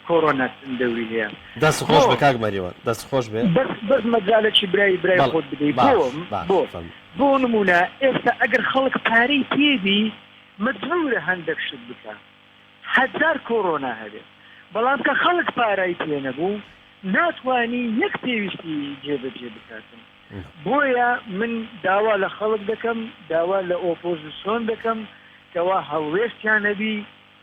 کۆرۆنا دەوری هەیە دەست بۆ خۆش بێ کاک مەریوان دەست خۆش بێ. بەس بەس مەجالەکی برای برای بەڵێ خۆت بدەی باش بۆ باش بۆ فەرموو. بۆ نمونە ئێستا ئەگەر خەڵک پارەی پێ بی مەجبورە هەندەک شت بکا هەزار کۆرۆنا هەبێ بەڵام کە خەڵک پارای پێ نەبوو ناتوانی یەک پێویستی جێ بەجێ بکاتن بۆیە من داوا لە خەڵک دەکەم، داوا لە ئۆپۆزسیۆن دەکەم کەوا هەڵوێستیان هەبی،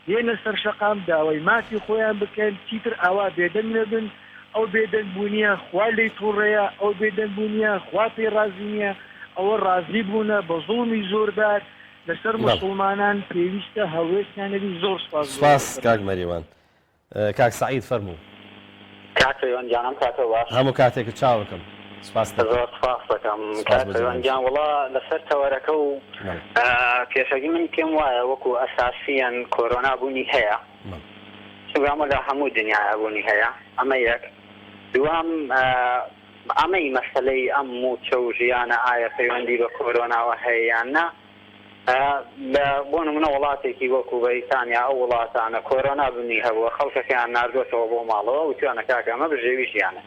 بێنە سەر شەقام داوای مافی خۆیان بکەن، چیتر ئاوا بێدەنگ نەبن، ئەو بێدەنگ بوونیە خوا لێی توڕەیە، ئەو بێدەنگ بوونیە خوا پێی ڕازی نیە، ئەوە ڕازی بوونە بە زوڵمی زۆردار لەسەر بەڵێ. موسوڵمانان، پێویستە هەڵوێستیان هەبی، زۆر سوپاس بۆ سوپاس کاک بەرنامەکە. مەریوان. کاک سەعید فەرموو. کاک پەیوەند گیان ئەم کاتەو باش. هەموو کاتێکت چاوەکەم سوپاست دەکەم. زۆر سوپاست دەکەم سوپاس کاک بۆ پەیوەند جەنابیشت. گیان وەڵا لەسەر تەوەرەکە و بەڵێ. پێشەکی من پێم وایە وەکو ئەساسیەن کۆرۆنا بوونی هەیە بەڵێ. چونکە ئەمە لە هەموو دنیایا بوونی هەیە ئەمە یەک. دووەم ئەمەی مەسەلەی ئەم مووچە و ژیانە ئایا پەیوەندی بە کۆرۆناوە هەیە یان نا؟ لە بۆ نمونە وڵاتێکی وەکو بەریتانیا ئەو وڵاتانە کۆرۆنا بونی هەبووە خەڵکەکەیان ناردوەتەوە بۆ ماڵەوە وتویانە کاکە ئەمە بژێوی ژیانە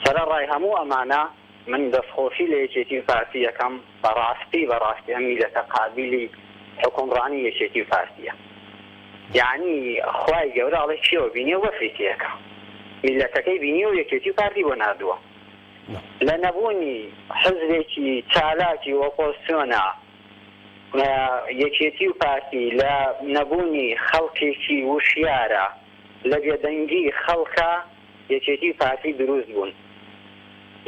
سەرەڕای هەموو ئەمانە من دەستخۆشی لە یەکێتی و پارتی ئەکەم بەڕاستی بەڕاستی ئەم میلەتە قابیلی حوکمڕانی یەکێتی و پارتیە یەعنی خوای گەورە ئەڵێ کێوە بینیەو بەفری تێکا میلەتەکەی بینیەو یەکێتی و پارتی بۆ ناردووە لە نەبوونی حزبێکی چالاکی ئۆپۆزسیۆنا یەکێتی و پارتی لە نەبوونی خەڵکێکی وشیارە لە بێدەنگی خەڵکا یەکێتی و پارتی دروست بوون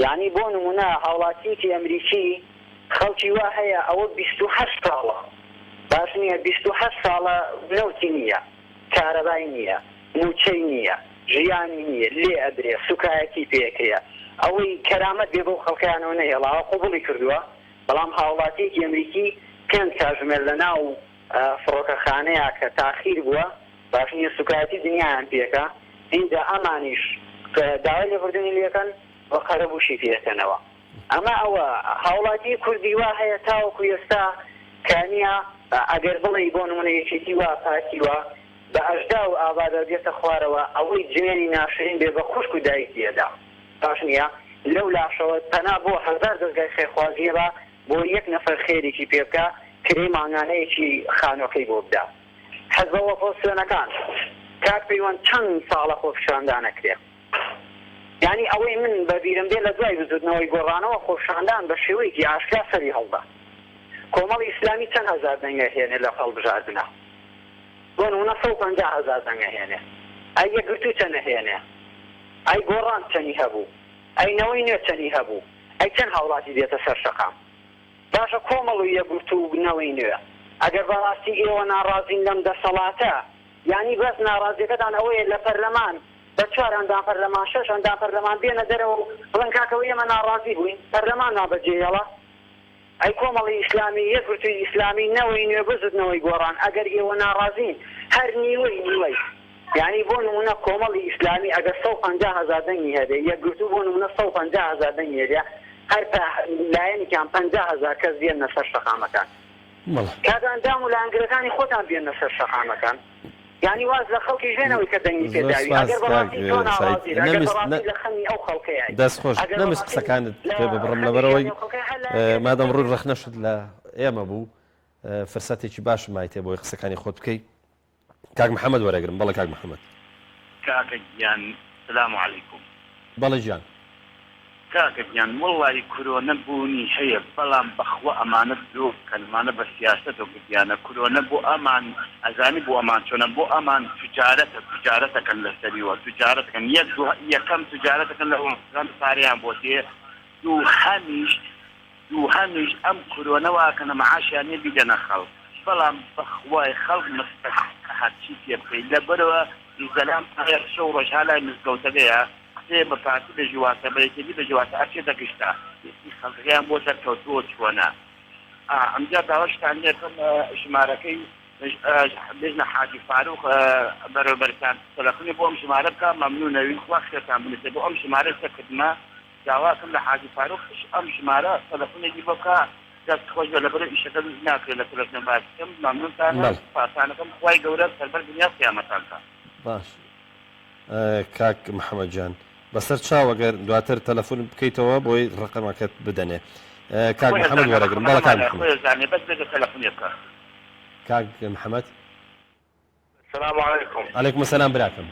یانی بۆ نمونە هاوڵاتیەکی ئەمریکی خەڵکی وا هەیە ئەوە 28 ساڵە باش نیە 28 ساڵە نەوتی نیە کارەبای نیە موچەی نیە ژیانی نیە لێ ئەدرێ سوکایەتی پێ ئەکرێ ئەوەی کەرامەت بێ بەو خەڵکەیانەوە نەهێڵاوە قبوڵی کردووە بەڵام هاوڵاتیەکی ئەمریکی پێنج کاژمێر لەناو فڕۆکەخانەیە کە تاخیر بووە باش نیە سوکایەتی دنیایان پێکا ئینجا ئەمانیش داوای لێبوردنی لێکەن و قەرەبووشی پێکەنەوە ئەمە ئەوە هاوڵاتی کوردی وا هەیە تاوەکو ئێستا کە نیە ئەگەر بڵێی بۆ نمونە یەکێتی وا پارتی وا بە ئەژدا و ئابادا دێتە خوارەوە ئەوەی جوێنی ناشرین بێ بە خوشک و دایکی ئەدا باش نیە لەو لاشەوە پەنا بۆ هەزار دەزگای خێرخوازی ئەبا بۆ یەک نەفەر خێرێکی پێ بکا کرێی مانگانەیەکی خانوەکەی بۆ بدا حزبە ئۆپۆزسیۆنەکان کاک پەیوەند چەند ساڵە خۆپیشاندان ئەکرێ یانی ئەوەی من بە بیرم دێ لە دوای بزوتنەوەی گۆڕانەوە خۆپیشاندان بە شێوەیەکی ئاشکرا سەری هەڵدا کۆمەڵی ئیسلامی چەند هەزار دەنگ ئەهێنێ لە هەڵبژاردنا بۆ نمونە 150 هەزار دەنگ ئەهێنێ ئەی یەکگرتوو چەند ئەهێنێ ئەی گۆڕان چەنی هەبوو ئەی نەوەی نوێ چەنی هەبوو ئەی چەند هاوڵاتی دێتە سەر شەقام باشە کۆمەڵ و یەکگرتوو و نەوەی نوێ ئەگەر بەڕاستی ئێوە ناڕازین لەم دەسەڵاتە یانی بەس ناڕازیەکەتان ئەوەیە لە پەرلەمان بە چوار ئەندام پەرلەمان شەش ئەندام پەرلەمان بێنە دەرەوە و بڵێن کاکەوە ئێمە ناڕازی بووین پەرلەمانمان بەجێهێڵە ئەی کۆمەڵی ئیسلامی یەکگرتووی ئیسلامی نەوەی نوێ بزوتنەوەی گۆڕان ئەگەر ئێوە ناڕازین هەر نیوەی نیوەی یانی بۆ نمونە کۆمەڵی ئیسلامی ئەگەر 150 هەزار دەنگی هەبێ یەکگرتوو بۆ نمونە 150 هەزار دەنگی هەبێ هەر لایەنێکیان 50 هەزار کەس بێننە سەر شەقامەکان کاک ئەندام و لایەنگرەکانی خۆتان بێننە سەر شەقامەکان یانی واز لە خەڵکیش بێنە ئەوەی کە دەنگی پێ زۆر داوی سپاس ئەگەر کاک بەڕاستی تۆ سەعید ناڕازیت ئەگەر نەمویست بەڕاستی نە لە خەمی ئەو خەڵکەیای دەست خۆش ئەگەر نەمویست بەڕاستی قسەکانت لە پێ ببڕم خەمی لەبەرئەوەی ژیانی ئەو خەڵکەیای هەر لایەنگرەکانی مادەم خۆت ڕووی بێنە ڕەخنەشت لە ئێمە بوو فرسەتێکی باشم مایتێ بۆی قسەکانی خۆت بکەی کاک محەمەد وەرەگرم بەڵێ کاک محەمەد. کاکە گیان سلام علیکم. بەڵێ گیان. کاکە گیان وەڵایی کورۆنە بوونی هەیە بەڵام بەخوا ئەمانە درۆ بکەن ئەمانە بە سیاسەتەوە کردیانە کورۆنە بۆ ئەمان ئەزانی بۆ ئەمان چۆنە بۆ ئەمان تجارەتە تجارەتەکەن لەسەریوە تجارەتەکەن یەک دوو یەکەم تجارەتەکەن لە وڵاتان پارەیان بۆ تێ دووهەمیش دووهەمیش ئەم کورۆنە واکەنە معاشیان نیە بیدەنە خەڵک بەڵام بەخوای خەڵک مستەحقە هەرچی پێ بکەی لەبەرئەوە زەلام هەیە شەو ڕۆژ ها لای مزگەوتەکەیە قسەیە بە پارتی بێژی واتە بە یەکێتی بێژی واتە ئەچێتە گشتە یەکی خەڵکەکەیان بۆ دەرکەوتووە چۆنە ئا ئەمجا داواشتان لێکەم ژمارەکەی بێژنە حاجی فاروق بەرەبەرتان تەلەفونی بۆ ئەم ژمارە بکە مەمنونەوین خوا خێرتان بنوسێ بۆ ئەم ژمارە سەکردمە داواکەم لە حاجی فاروق ئەم ژمارە تەلەفونێکی بۆ بکا دەست خۆش بێ لەبەرئ ئیشەکە ناکرێ لە تەلەفزیۆن باس بکەم مەمنونتانم بەڵێ. سوپاستانەکەم خوای گەورە سەربەرز دنیا و قیامەتان کا. باش کاک محمد جان بەسەر چاو ئەگەر دواتر تەلەفون بکەیتەوە بۆی ڕەقەمەکەت بدەنێ کاک خۆی محمد ئەزانێ وەرەگرم بەڵێ ڕەقەمەکە کاک مالە محمد. خۆی ئەزانێ بەس بێتە تەلەفونێ بکا. کاک محمد. سلام علیکم. علیکم السلام براکەم.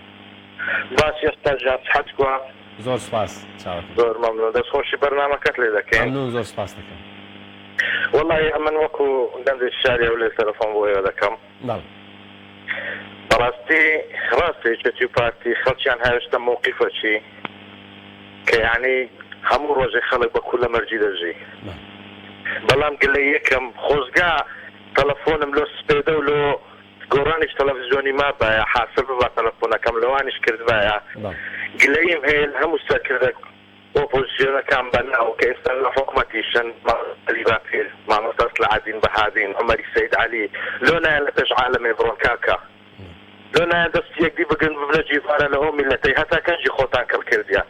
باشی استاد جان سحەت کوا. زۆر سوپاس چاوەکەم. زۆر مەمنون دەست خۆشی بەرنامەکەت لێ دەکەین. مەمنون زۆر سوپاست دەکەم. وەڵاهی ئەمن وەکو گەنجێکی شاری هەولێر تەلەفۆن بۆ ئێوە دەکەم. بەڵێ. بەڕاستی ڕاستە یەکێتی و پارتی خەڵکیان هاوێشتە مەوقیفەکی کە یانی هەموو ڕۆژێ خەڵک بە کولە مەرگی دەژی. بەڵام گلەییەکەم خۆزگا تەلەفۆنم لۆ سپێدە و لۆ گۆڕانیش تەلەفزیۆنی مابایە حاسر ببا تەلەفۆنەکەم لەوانیش کردبایە گلەییم هەیە لە هەموو سەرکردە ئۆپۆزسیۆنەکان بە ناو کە ئێستا لە حکومەتیشن مامۆستا عەلی باپیر مامۆستا سلعەدین بەهادین عومەری سەید عەلی لۆ نایەن لە پێش عالەمێ بڕۆن کاکە. لۆ نایەن دەستی یەکدی بگرن ببنە جیڤارە لە ئەو میللەتەی هەتا کەنجی خۆتان کڕ کردیە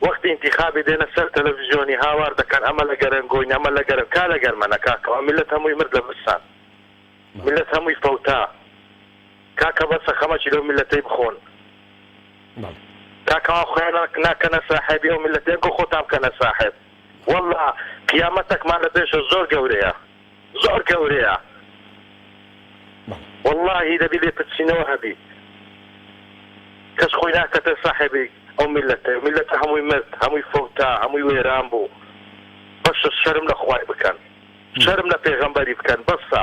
وەختی ئینتیخابی دێنە سەر تەلەفزیۆنی هاوار دەکەن ئەمە لە گەرەنگۆین ئەمە لە گەرەن کا لە گەرمەنە کاکە ئەو میللەت هەمووی مرد لە برسان میللەت هەمووی فەوتا کاکە بەسە خەمەکی لەو میللەتەی بخۆن کاکە ئەوان خۆیان ناکەنە ساحێبی ئەو میللەتەیە گو خۆتان بکەنە ساحێب واللە قیامەتەکمان لە پێشە زۆر گەورەیە زۆر گەورەیە وەڵاهی دەبی لێپرسینەوە هەبی کەس خۆی ناکەتە ساحێبی ئەو میللەتە میللەتە هەمووی مرد هەمووی فەوتا هەمووی وێران بوو بەسە شەرم لە خوای بکەن شەرم لە پێغەمبەری بکەن بەسە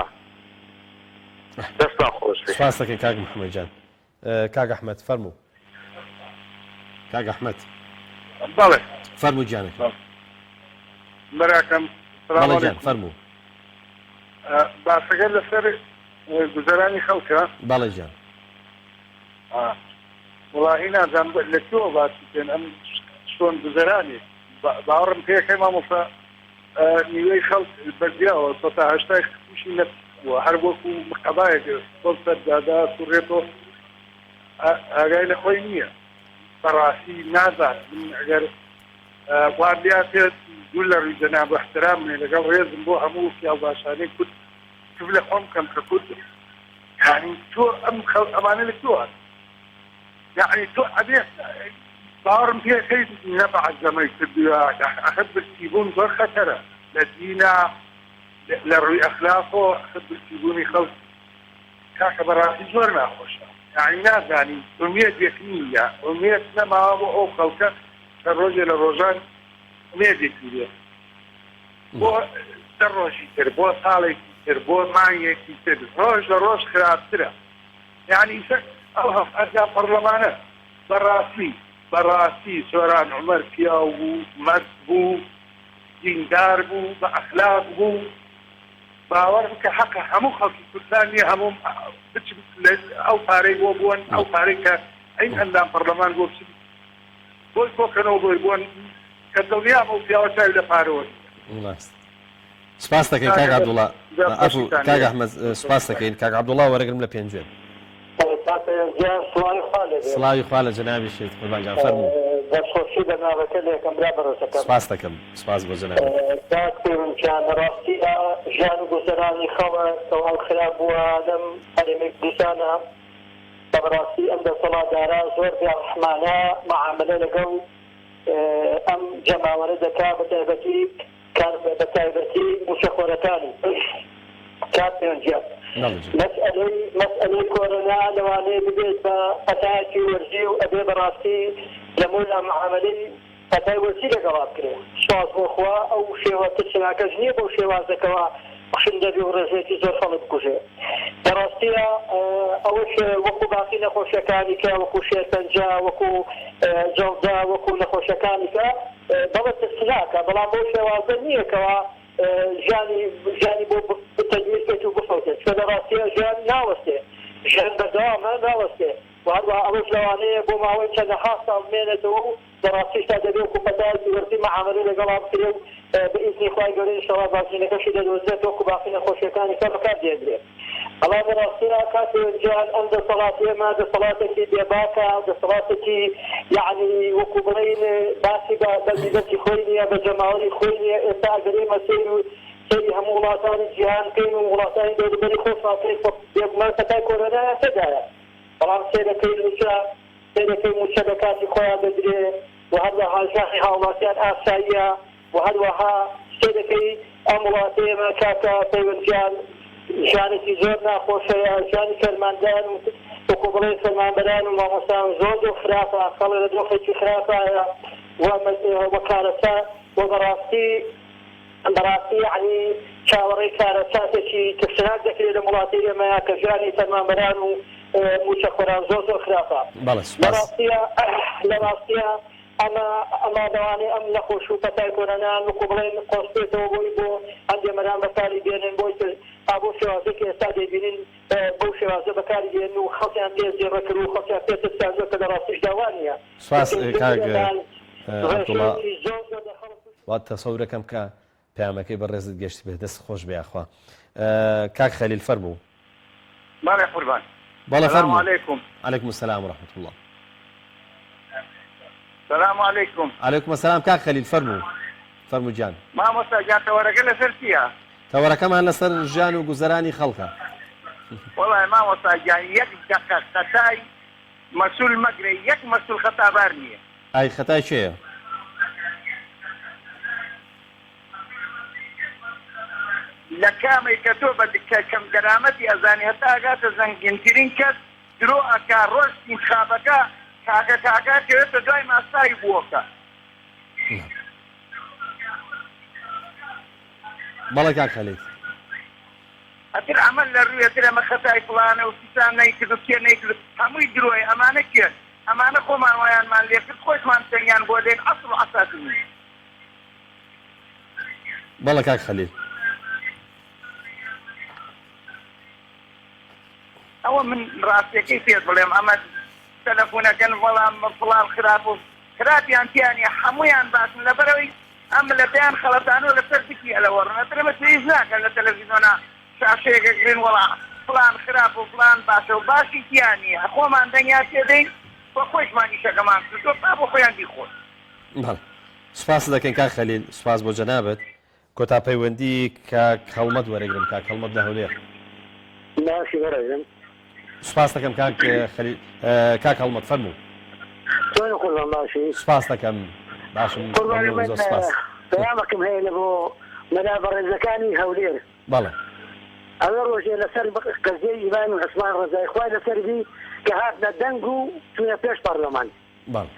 دەستان خۆش بێ. سوپاس دەکەین کاک محمد جان. کاک ئەحمەد فەرموو. کاک ئەحمەد. بەڵێ. فەرموو گیانەکەم. براکەم سلام بەڵێ گیان علیکم. فەرموو. باسەکە لەسەر گوزەرانی خەڵکە؟ بەڵێ گیان. وەڵاهی نازانم لە کوێوە باسی بکەین ئەم چۆن گوزەرانێک باوەڕم پێکەی مامۆستا نیوەی خەڵک بە جیاوە سەتا هەشتای تووشی نەفس بووە هەر وەکو قەبایەک بەو سەر جادا سوڕێتەوە ئاگای لە خۆی نییە بەڕاستی نازانم من ئەگەر وا بیاتێت دوور لە ڕووی جەناب و احترام منێ لەگەڵ ڕێزم بۆ هەموو پیاو باشانەی کورد تف لە خۆم کەم کە کوردم یعنی تۆ ئەم خەڵ ئەمانە لە کوێوە یەعنی تۆ ئەبێ باوەڕم پێ کەی نە بەعزەمەی کردوە ئەخر برسی بوون زۆر خەتەرە لە دینا لە ڕووی ئەخلاقۆ ئەخر برسی بوونی خەڵک کاکە بەڕاستی زۆر ناخۆشە یەعنی نازانی ئومێدێک نییە ئومێد نەماوە بۆ ئەو خەڵکە کە ڕۆژێ لە ڕۆژان ئومێدێکی بێ بۆ دە ڕۆژی تر بۆ ساڵێکی تر بۆ مانگێکی تر ڕۆژ لە ڕۆژ خراپترە یانی ئیسە ئەو هەفت ئەندام پەڕلەمانە بەڕاستی بەڕاستی سۆران عومەر پیاو بوو مەرد بوو دیندار بوو بە ئەخلاق بوو باوەڕ بکە حەقە هەموو خەڵکی کوردستان نییە هەموو بچن ئەو پارەی بۆ بوون ئەو پارەی کە ئەین ئەندام پەڕلەمان بۆ بچن بۆی کۆکەنەوە بۆی بۆن کە دڵنیام ئەو پیاوە چاوی لە پارەوە نییە. سپاس دەکەین کاک عەبدوڵا عەفو کاک ئەحمەد سپاس دەکەین کاک عەبدوڵا وەرەگرم لە پێنجوێن. سڵاوی خوا لە جەنابیشت قوربان گیان فەرموو. دەستخۆشی بەرنامەکە لێکەم برا بەڕێزەکەم. سپاس دەکەم سپاس بۆ جەنابت. کاک پەیوەند گیان لە ڕاستیا ژیان و گوزەرانی خەڵک تەواو خراپ بووە لەم هەرێمەی کوردستانا بە بەڕاستی ئەم دەسەڵاتدارە زۆر بێ ڕەحمانە مەعامەلە لەگەڵ ئەم جەماوەرە دەکا بەتایبەتی کار بە تایبەتی مووچەخۆرەکانی کاک پەیوەند گیان مەسئەلەی مەسئەلەی کۆرۆنا لەوانەیە ببێت بە پەتایەکی وەرزی و ئەبێ بەڕاستی لەمەولا معامەلەی پەتای وەرزی لەگەڵا بکرێ سوپاس بۆ خوا ئەو شێوە ترسناکەش نییە بەو شێوازەکەوە کوشندە بێ و ڕێژەیەکی زۆر خەڵک بکوژێ لە ڕاستیا ئەوەش وەکو باقی نەخۆشیەکانی کە وەکو شێرپەنجە وەکو جەڵدە وەکو نەخۆشیەکانی کە بەڵێ ترسناکە بەڵام بەو شێوازە نییە کەوا ژیانی ژیانی بۆ تەدمیر بێت و بفەوتێت چونکە لە ڕاستیا ژیان ناوەستێ ژیان بەردەوامە ناوەستێ و هەروەها ئەوەش لەوانەیە بۆ ماوەی چەندەها ساڵ بمێنێتەوە و لە ڕاستیشدا دەبێ وەکو پەتایەکی وەرزی مەعامەلەی لەگەڵا بکرێ و بە ئیزنی خوای گەورە ئینشەڵا ڤاکسینەکەشی دەدۆزرێتەوە وەکو باقی نەخۆشیەکانی کە بەکار دێنرێ. بەڵام لە ڕاستیا کاک پەیوەند گیان ئەم دەسەڵاتی ئێمە دەسەڵاتێکی بێباکە، دەسەڵاتێکی یەعنی وەکو بڵێین باکی بە بە میللەتی خۆی نییە، بە جەماوەری خۆی نییە، ئێستا ئەگەر ئێمە سەیر و سەیری هەموو وڵاتانی جیهان بکەین و وڵاتانی دەوروبەری خۆشمان بکەین خۆ بێگومان پەتای کۆرۆنایان تێدایە بەڵام سەیرەکەی مووچە سەیرەکەی مووچە لە کاتی خۆیان دەدرێ و هەروەها ژیانی هاوڵاتیان ئاساییە و هەروەها سەیرەکەی ئەم وڵاتەی ئێمە کاکە پەیوەند گیان ژیانێکی زۆر ناخۆش هەیە ژیانی فەرماندان و وەکو بڵێین فەرمانبەران و مامۆستایان زۆر زۆر خراپە خەڵک لە دۆخێکی خراپایە و و کارەسا و بەڕاستی بەڕاستی یەعنی چاوەڕێی کارەساتێکی ترسناک دەکرێت لەم وڵاتەی ئێمەیا کە ژیانی فەرمانبەران و مووچەخۆران زۆر زۆر خراپە. بەڵێ لە سوپاس. ڕاستیا لە ڕاستیا ئەمە ئەمە لەوانەیە ئەم نەخۆش و پەتای کۆرۆنایان وەکو بڵێن قۆستێتەوە بۆی بۆ هەندێ مەرام بەکاری بێنن بۆی تر ئا بەو شێوازەی کە ئێستا دەیبینین بەو شێوازە بەکاری دێنن و خەڵکیان پێ زێڕە کرد و خەڵکیان پێ ترساندوە کە لە ڕاستیشدا وا نییە. سوپاس کاک عەبدوڵا. ڕێژەیەکی زۆر زۆر لە خەڵک. وا تەسەورەکەم کە پەیامەکەی بەڕێزت گەشتبێ دەست خۆش بێ یاخوا کاک خەلیل فەرموو. بەڵێ قوربان. بەڵێ سلام فەرموو. علیکم. علیکم السلام و رحمة اللە. سلام علیکم. علیکم السلام کاک خەلیل فەرموو. فەرموو گیان. مامۆستا گیان تەوەرەکە لەسەر چییە؟ تەوەرەکەمان لەسەر ژیان و گوزەرانی خەڵکە. وەڵای مامۆستا گیان یەک دەقە خەتای مەسول مەگرە یەک مەسول خەتابار نییە. ئای خەتای کێیە؟ لە کامەی کە تۆ بە کە کەم دەرامەتی ئەزانی هەتا ئەگاتە زەنگینترین کەس درۆ ئەکا ڕۆژ ئینتخابەکە کاکە کاکە ئەکەوێتە دوای ماستاوی بووەکە. بەڵێ کاک خەلیل. ئەتر ئەمە لە روێ تر ئەمە خەتای فڵانە و فیسان نەیکرد و کێ نەیکرد هەمووی درۆیە ئەمانە کێن ئەمانە خۆمان وایانمان لێکرد خۆشمان دەنگیان بۆ دەین ئەسڵ و عەساسی نین. بەڵێ کاک خەلیل. ئەوە من ڕاستیەکەی پێت بڵێم ئەمە تەلەفونەکەن وەڵام فڵان خراپ و خراپیان تیا نیە هەموویان باشن لەبەرئەوەی ئەم ملەتەیان خەڵەتانوە لەسەر دکی ئەلەوەڕن ئەتر ئەمە پێویست ناکات لە تەلەفیزۆنا شاشەیەک ئەگرن وەڵا فڵان خراپ و فڵان باشە و باشی تیا نیە خۆمان دەنگیان پێدەین و خۆیشمان ئیشەکەمان کردوە با بۆ خۆیان بیخۆن. بەڵێ سوپاست دەکەین کاک خەلیل سوپاس بۆ جەنابت. کۆتا پەیوەندی کاک هەڵمەت وەرەگرم کاک هەڵمەت لە هەولێر. باشی بەڕێزم. سوپاس دەکەم کاک خەلیل کاک هەڵمەت فەرموو. چۆنی قوربان باشی؟ سوپاس دەکەم باشم قوربانی مەمنون من زۆر سوپاس. پەیامەکم هەیە لە بۆ مەلا بەڕێزەکانی هەولێر. بەڵێ. ئەوێ ڕۆژێ لەسەر قەزیەی ئیمامی عوسمان ڕەزای خوای لەسەر بی کە هاتنە دەنگ و چوونە پێش پەڕلەمان. بەڵێ.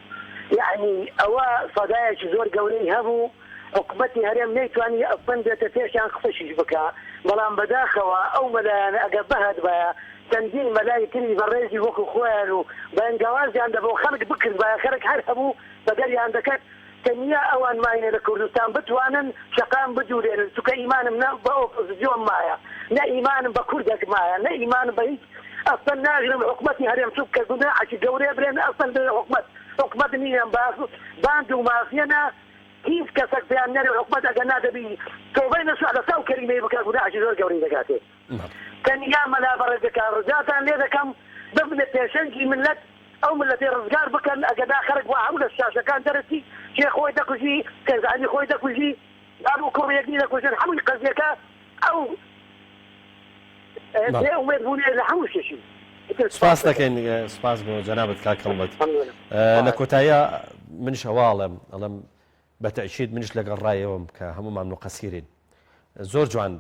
یەعنی ئەوە سەدایەکی زۆر گەورەی هەبوو، حکومەتی هەرێم نەیتوانی ئەسڵەن بێتە پێشیان قسەشیش بکا، بەڵام بەداخەوە ئەو مەلایانە ئەگەر بهاتبایە چەندین مەلای تری بەڕێزی وەکو خۆیان و بانگەوازیان دەبۆ خەڵک بکردبایە خەرک هەر هەبوو بەدەریان دەکەت، تەنیا ئەوان ماینە لە کوردستان بتوانن شەقام بجولێنن چونکە ئیمانم نە بە ئۆپۆزسیۆن مایە نە ئیمانم بە کوردەک مایە نە ئیمانم بە هیچ ئەسڵەن ناگرم حکومەتی هەرێم چونکە گوناحەکی گەورەیە برێن ئەسڵەن بێ حکومەت حکومەت نییە باند و مافیەنە هیچ کەسەک پێیان نەرێ حکومەت ئەگەر نا دەبی تۆبەی نەسوح لە ساو کەریمەی بکا گوناحەکی زۆر گەورەی دەکاتێ تەنیا مەلا بەڕێزەکان ڕجاتان لێ دەکەم ببنە پێشەنگی ملت ئەو ملەتەی ڕزگار بکەن ئەگەرنا خەرک وا هەموو لە شاشەکان دەرەچی کێ خۆی دەکوژی خێزانی خۆی دەکوژی باب و کوڕ یەکدی دەکوژن هەمووی قەزیەکە ئەو بێ ئومێد بوونێ لە هەموو شتێکی ئیتر سپاس سپاس دەکەم. دەکەین سپاس بۆ جەنابت کاک هەڵمەت لە کۆتاییا منیش ئەوە ئەڵێم ئەڵێم بە تەئکید منیش لەگەڵ ڕای ئێوەم کە هەموومان موقەسیرین زۆر جوان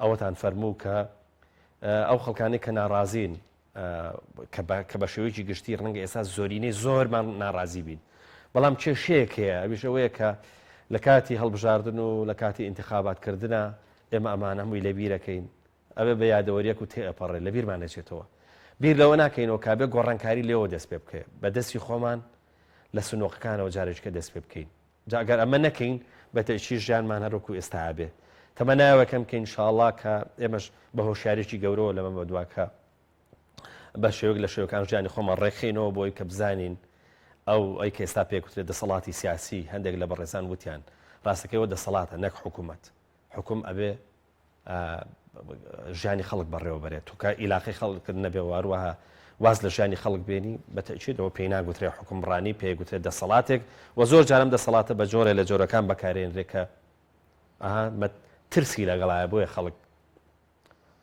ئەوەتان فەرموو کە ئەو خەڵکانەی کە ناڕازین کە بە شێوەیەکی گشتی ڕەنگە ئێستا زۆرینەی زۆرمان ناڕازی بین بەڵام کێشەیەک هەیە ئەویش ئەوەیە کە لە کاتی هەڵبژاردن و لە کاتی ئینتخابات کردنا ئێمە ئەمانە هەمووی لەبیرەکەین ئەوێ بە یادەوەریەک و تێئەپەڕێ لەبیرمان نەچێتەوە بیر لەوە ناکەینەوە کابێ گۆڕانکاری لێوە دەست پێ بکەێت بە دەستی خۆمان لە سنوقەکانەوە جارێکە دەست پێ بکەین جا گەر ئەمە نەکەین بە تەئکید ژیانمان هەر وەکو ئێستا ئەبێ. تەمەنایەوەکەم کە ان شاء اللە کە ئێمەش بە هۆشیاریی گەورەوە لەمە بەدوا کە بە شێوەیەک لە شێوەکان ژیانی خۆمان ڕێکخەینەوە بۆی کە بزانین ئەو ئەی کە ئێستا پێکوترێت دەسەڵاتی سیاسی هەندێک لە بەڕێزان وتیان ڕاستەکەیەوە دەسەڵاتە نەک حکوومەت حکوم ئەبێ ژیانی خەڵک بەڕێوە بەرێت توکە ئیلاقی خەڵکت نەبێ واروەها واز لە ژیانی خەڵک بێنی بە تەئکیدەوە پێی ناگوترێ حوکمڕانی پێی گوترێت دەسەڵاتێک و زۆر جارم دەسەڵاتە بە جۆرێ لە جۆرەکان بەکارێنرێ کە ئەها ترسی لەگەڵایە بۆیە خەڵک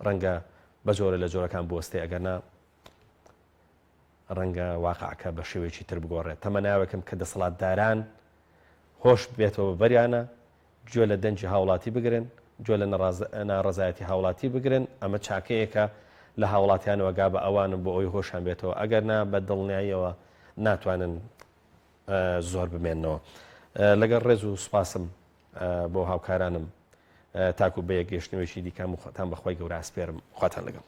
ڕەنگە بە جۆرە لە جۆرەکان بوەستێ ئەگەر نا ڕەنگە واقعەکە بە شێوەیەکی تر بگۆڕێت. تەمەناوێکم کە دەسەڵاتداران هۆش بێتەوە بە بەریانە، گوێ لە دەنگی هاوڵاتی بگرن، گوێ لە ناڕەزایەتی هاوڵاتی بگرن، ئەمە چاکەیەکە لە هاوڵاتیانەوە گا بە ئەوانن بۆ ئەوەی هۆشیان بێتەوە، ئەگەر نا بە دڵنیاییەوە ناتوانن زۆر بمێننەوە. لەگەڵ ڕێز و سوپاسم بۆ هاوکارانم تاکو بە یەکگەیشتنەوەیەکی دیکە هەموو خۆتان بە خوای گەورە ئەسپێرم. خواتان لەگەڵ.